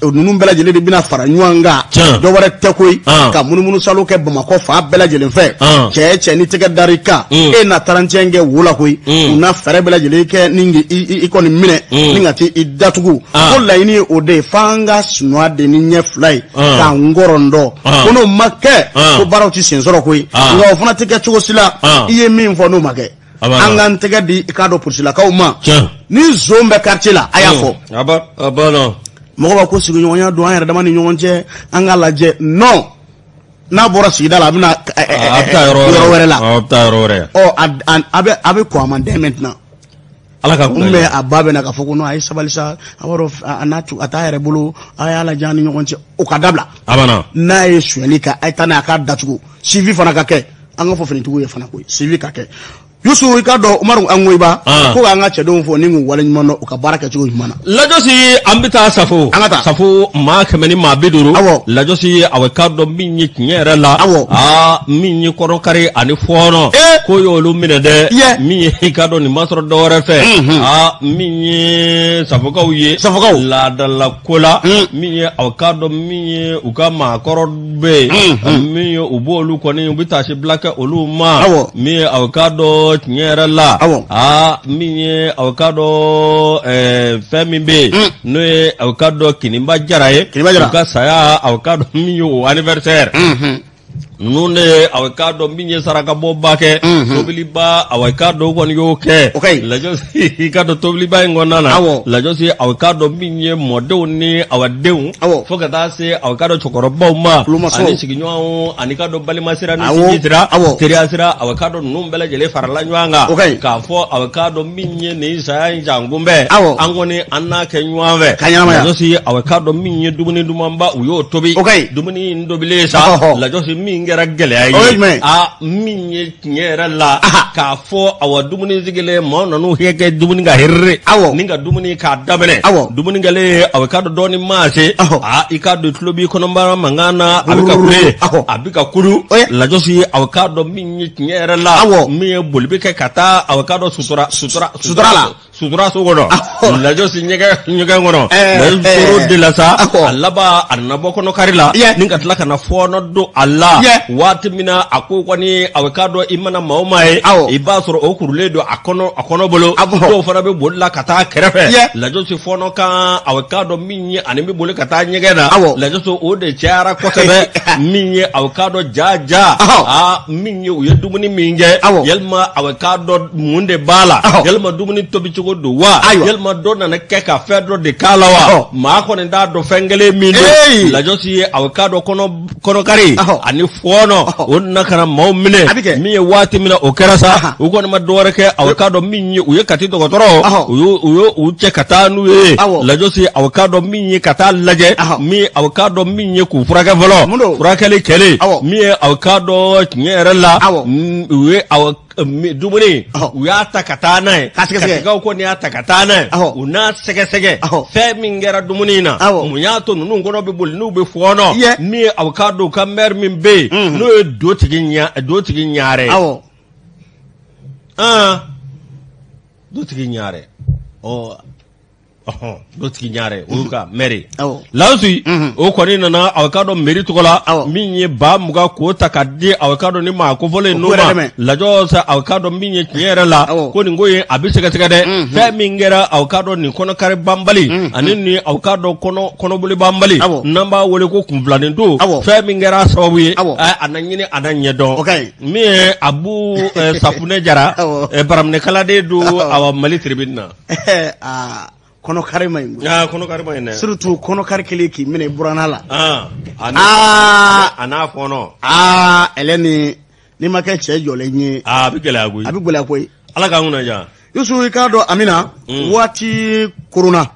ninnu bɛɛ lajɛlen de bɛna fara ɲɔgɔn kan dɔ wɛrɛ tɛ koyi ka munumunu salo kɛ Bamakɔ fan bɛɛ lajɛlen fɛ cɛ cɛ ni tɛgɛ dar'i kan e na tarantiɲɛ kɛ wo la koyi u na fɛɛrɛ bɛɛ lajɛlen kɛ ni k'i kɔni minɛ ni ka t'i datugu ko laɲini ye o de ye f'an ka sunɔgɔ de ni ɲɛ fila ye k'an ngɔrɔndɔ ko n'o ma kɛ ko baaraw tɛ sen sɔrɔ koyi nka o fana tɛ kɛ cogo si la i ye min fɔ n'o ma kɛ. An k'an tɛgɛ di i k'a dɔn polisilakaw ma. Ni zon bɛ quartier la, a y'a fɔ. A banna. Mɔgɔ b'a ko sigiɲɔgɔnya don an yɛrɛ dama ni ɲɔgɔn cɛ, an k'a lajɛ. Non, n'a bɔra sigida la, a bɛna a bɛ taa yɔrɔ wɛrɛ la. A bɛ taa yɔrɔ wɛrɛ. Ɔ, a bɛ kɔn a ma dès maintenant. Ala ka kun bɛ a ba bɛ na k'a fɔ ko non, a ye sabali sa, a b'a dɔn a n'a a t'a yɛrɛ bolo, a y'a lajɛ an ni ɲɔgɔn cɛ, o ka dabila. A banna. N'a ye sonyali kɛ, a ye taa n'a ye, a k'a datugu. Suivi fana ka kɛ, an ka fɔ finitigiw ye fana koyi, suivi ka kɛ. Yusu, i k'a dɔn Umaru Angoyiba ko k'an ka cɛdenw fɔ ni k'u waleɲuman dɔn u ka baara kɛcogo ɲuman na. Lajɔsi, an bɛ taa Safo. An ka taa. Safo, maa 150. Awɔ. Lajɔsi, a k'a dɔn min ye tiɲɛ yɛrɛ la. Awɔ. Aa, min ye kɔnɔkari ani fɔɔnɔ. Ko y'olu minɛ dɛ. Min ye i k'a dɔn nin ma sɔrɔ dɔwɛrɛ fɛ. Aa, min ye Safokaw ye. Safokaw. Laadala ko la. Min ye a k'a dɔn min ye u ka maakɔrɔ bɛ yen. Min ye u b'olu kɔni u bɛ taasibila kɛ olu ma. Awɔ. Min ye a k'a dɔn tiɲɛ yɛrɛ la. Awɔ. Aa, min ye a k'a dɔn fɛn min bɛ yen, n'o ye a k'a dɔn Kininba Jara ye. Kininba Jara. U ka saya, a k'a dɔn min ye o anniversaire. Ninnu de ye a k'a dɔn min ye sarakabɔba kɛ, tobiliba, a k'a dɔn kɔni y'o kɛ. O ka ɲi. Lajɔsi, i k'a dɔn tobiliba in kɔnɔna na. Awɔ. Lajɔsi, a k'a dɔn min ye mɔdenw ni awa denw. Awɔ. Fo ka taa se a k'a dɔn cɛkɔrɔbaw ma. Kulomasɔw. Ani sigiɲɔgɔnw ani k'a dɔn balima sira ni Awɔ. sinji sira. Awɔ. Teriya sira, a k'a dɔn ninnu bɛɛ lajɛlen farala ɲɔgɔn kan. O ka ɲi. K'a fɔ a k'a dɔn min ye nin saya in jankunbɛn. Awɔ. An kɔni an n'a kɛ ɲɔgɔn fɛ. Ka ɲɛnamaya. Lajɔsi, a k'a dɔn min ye dumuni dumanba, u y'o tobi. O ka ɲi. Dumuni in tobilen sa. Ɔhɔ. Lajɔsi, min kɛra gɛlɛya O ye ye. jumɛn ye? Aa, min ye tiɲɛ yɛrɛ la. Aha. K'a fɔ awa dumuni sigilen, maaw nan'u kɛ dumuni ka herere. Awɔ. Ni ka dumuni k'a daminɛ. Awɔ. Dumuni kɛlen, a k'a dɔn dɔɔni maa se. Ɔhɔ. Aa, i k'a dɔn tulo b'i kɔnɔbara mankan na, a bɛ ka kule. Awɔ. A bɛ ka kulu. Oye. Lajɔsi, a k'a dɔn min ye tiɲɛ yɛrɛ la. Awɔ. Min ye boli bɛ kɛ ka taa a k'a dɔn sutura sutura Sutura la. Sutura so kɔnɔ. Awɔ. Lajɔsi, ɲɛgɛn kɔnɔ. Ɛɛ, Lajɔsi tor'o de la sa. Awɔ. A laban a nana bɔ kɔnɔkari la. Yɛ. Ni ka tila ka na fɔɔnɔ don a la. Yɛ. Waati min na a ko kɔni a k'a dɔn i mana maa o maa ye. Awɔ. I b'a sɔrɔ o kurulen don a kɔnɔ a kɔnɔ bolo. Awɔ. Dɔw fana bɛ boli la ka taa kɛrɛfɛ. Yɛ. Lajɔsi, fɔɔnɔ kan, a k'a dɔn min ye ani bɛ boli ka taa ɲɛgɛn na. Awɔ. Lajɔsi, o de cayara kosɛbɛ. Min ye a k'a dɔn ja ja. Awɔ. Aa, min ye u ye dumuni min kɛ. Awɔ. Yalima a k'a dɔn mun de b'a la. Awɔ. Yalima dumuni tobi cogo don wa. Ayiwa. Yalima dɔ nana kɛ ka fɛn dɔ de k'a la wa. Ɔhɔ. Maa kɔni t'a dɔn fɛn kelen min don. Ee. Lajɔsi ye a k'a dɔn kɔnɔkari Ɔhɔ. ani fɔɔnɔ. Ɔhɔ. O nana ka na maaw minɛ. A bɛ kɛ. Min ye waati min na o kɛra sa. Aha. U kɔni ma dɔwɛrɛ kɛ, a k'a dɔn min ye u ye Kati dɔgɔtɔrɔ. Ɔhɔ. U y'u cɛ ka taa n'u ye. Awɔ. Lajɔsi, a k'a dɔn min ye ka taa lajɛ. Ɔhɔ. Min ye a k'a dɔn min ye k'u furakɛ fɔlɔ. Mun don? Furakɛli kɛlen. Awɔ. Min ye a k'a dɔn tiɲɛ yɛrɛ la. Awɔ. U ye awa dumuni Ɔhɔ. u y'a ta ka taa n'a ye. K'a sɛgɛsɛgɛ. Katikaw kɔni y'a ta ka taa n'a ye. Ɔhɔ. U n'a sɛgɛsɛgɛ. Ɔhɔ. Fɛn min kɛra dumuni in na. Awɔ. Mun y'a to ninnu kɔnɔ bɛ boli n'u bɛ fɔɔnɔ. Yɛ. Min ye aw k'a dɔn u ka maire min bɛ yen. N'o ye dotigi ɲare. Awɔ. An dotigi ɲare. Ɔ ɔhɔn, dotigi ɲare o y'u ka maire ye. Awɔ. Lawusi, o kɔni nana aw k'a dɔn mairie tɔgɔ la. Awɔ. Min ye 20,000 k'o ta ka di aw k'a dɔn ni maa kofɔlen O ninnu k'u yɛrɛ ma. dɛmɛ. Lajɔ sa, aw k'a dɔn min ye tiɲɛ yɛrɛ la. Awɔ. Ko nin ko in a bɛ sɛgɛsɛgɛ dɛ. Fɛn min kɛra aw k'a dɔn nin kɔnɔkari banbali ani nin aw k'a dɔn kɔnɔboli banbali. Awɔ. N'an b'a wele ko kunfilanintu. Awɔ. Fɛn min kɛra a sababu ye. Awɔ. A na ɲini a na ɲɛdɔn. O ka ɲi. Min ye Abu Safunɛ Jara. Awɔ. Baraminɛkaladen don Awɔ. awa Mali tribune na. Aa, kɔnɔkari ma ɲi koyi. Aa, kɔnɔkari ma ɲi dɛ. Surtout kɔnɔkari kelen k'i minɛ i buranna la. Ah, Aa. a n'a fɔɔnɔ. Aa, ɛlɛ ni n'i ma kɛ cɛ jɔlen ye. Aa, a bɛ gɛlɛya koyi. A bɛ gɛlɛya koyi. Ala k'an kunna diya. Yusu, i k'a dɔn Amina, waati korona.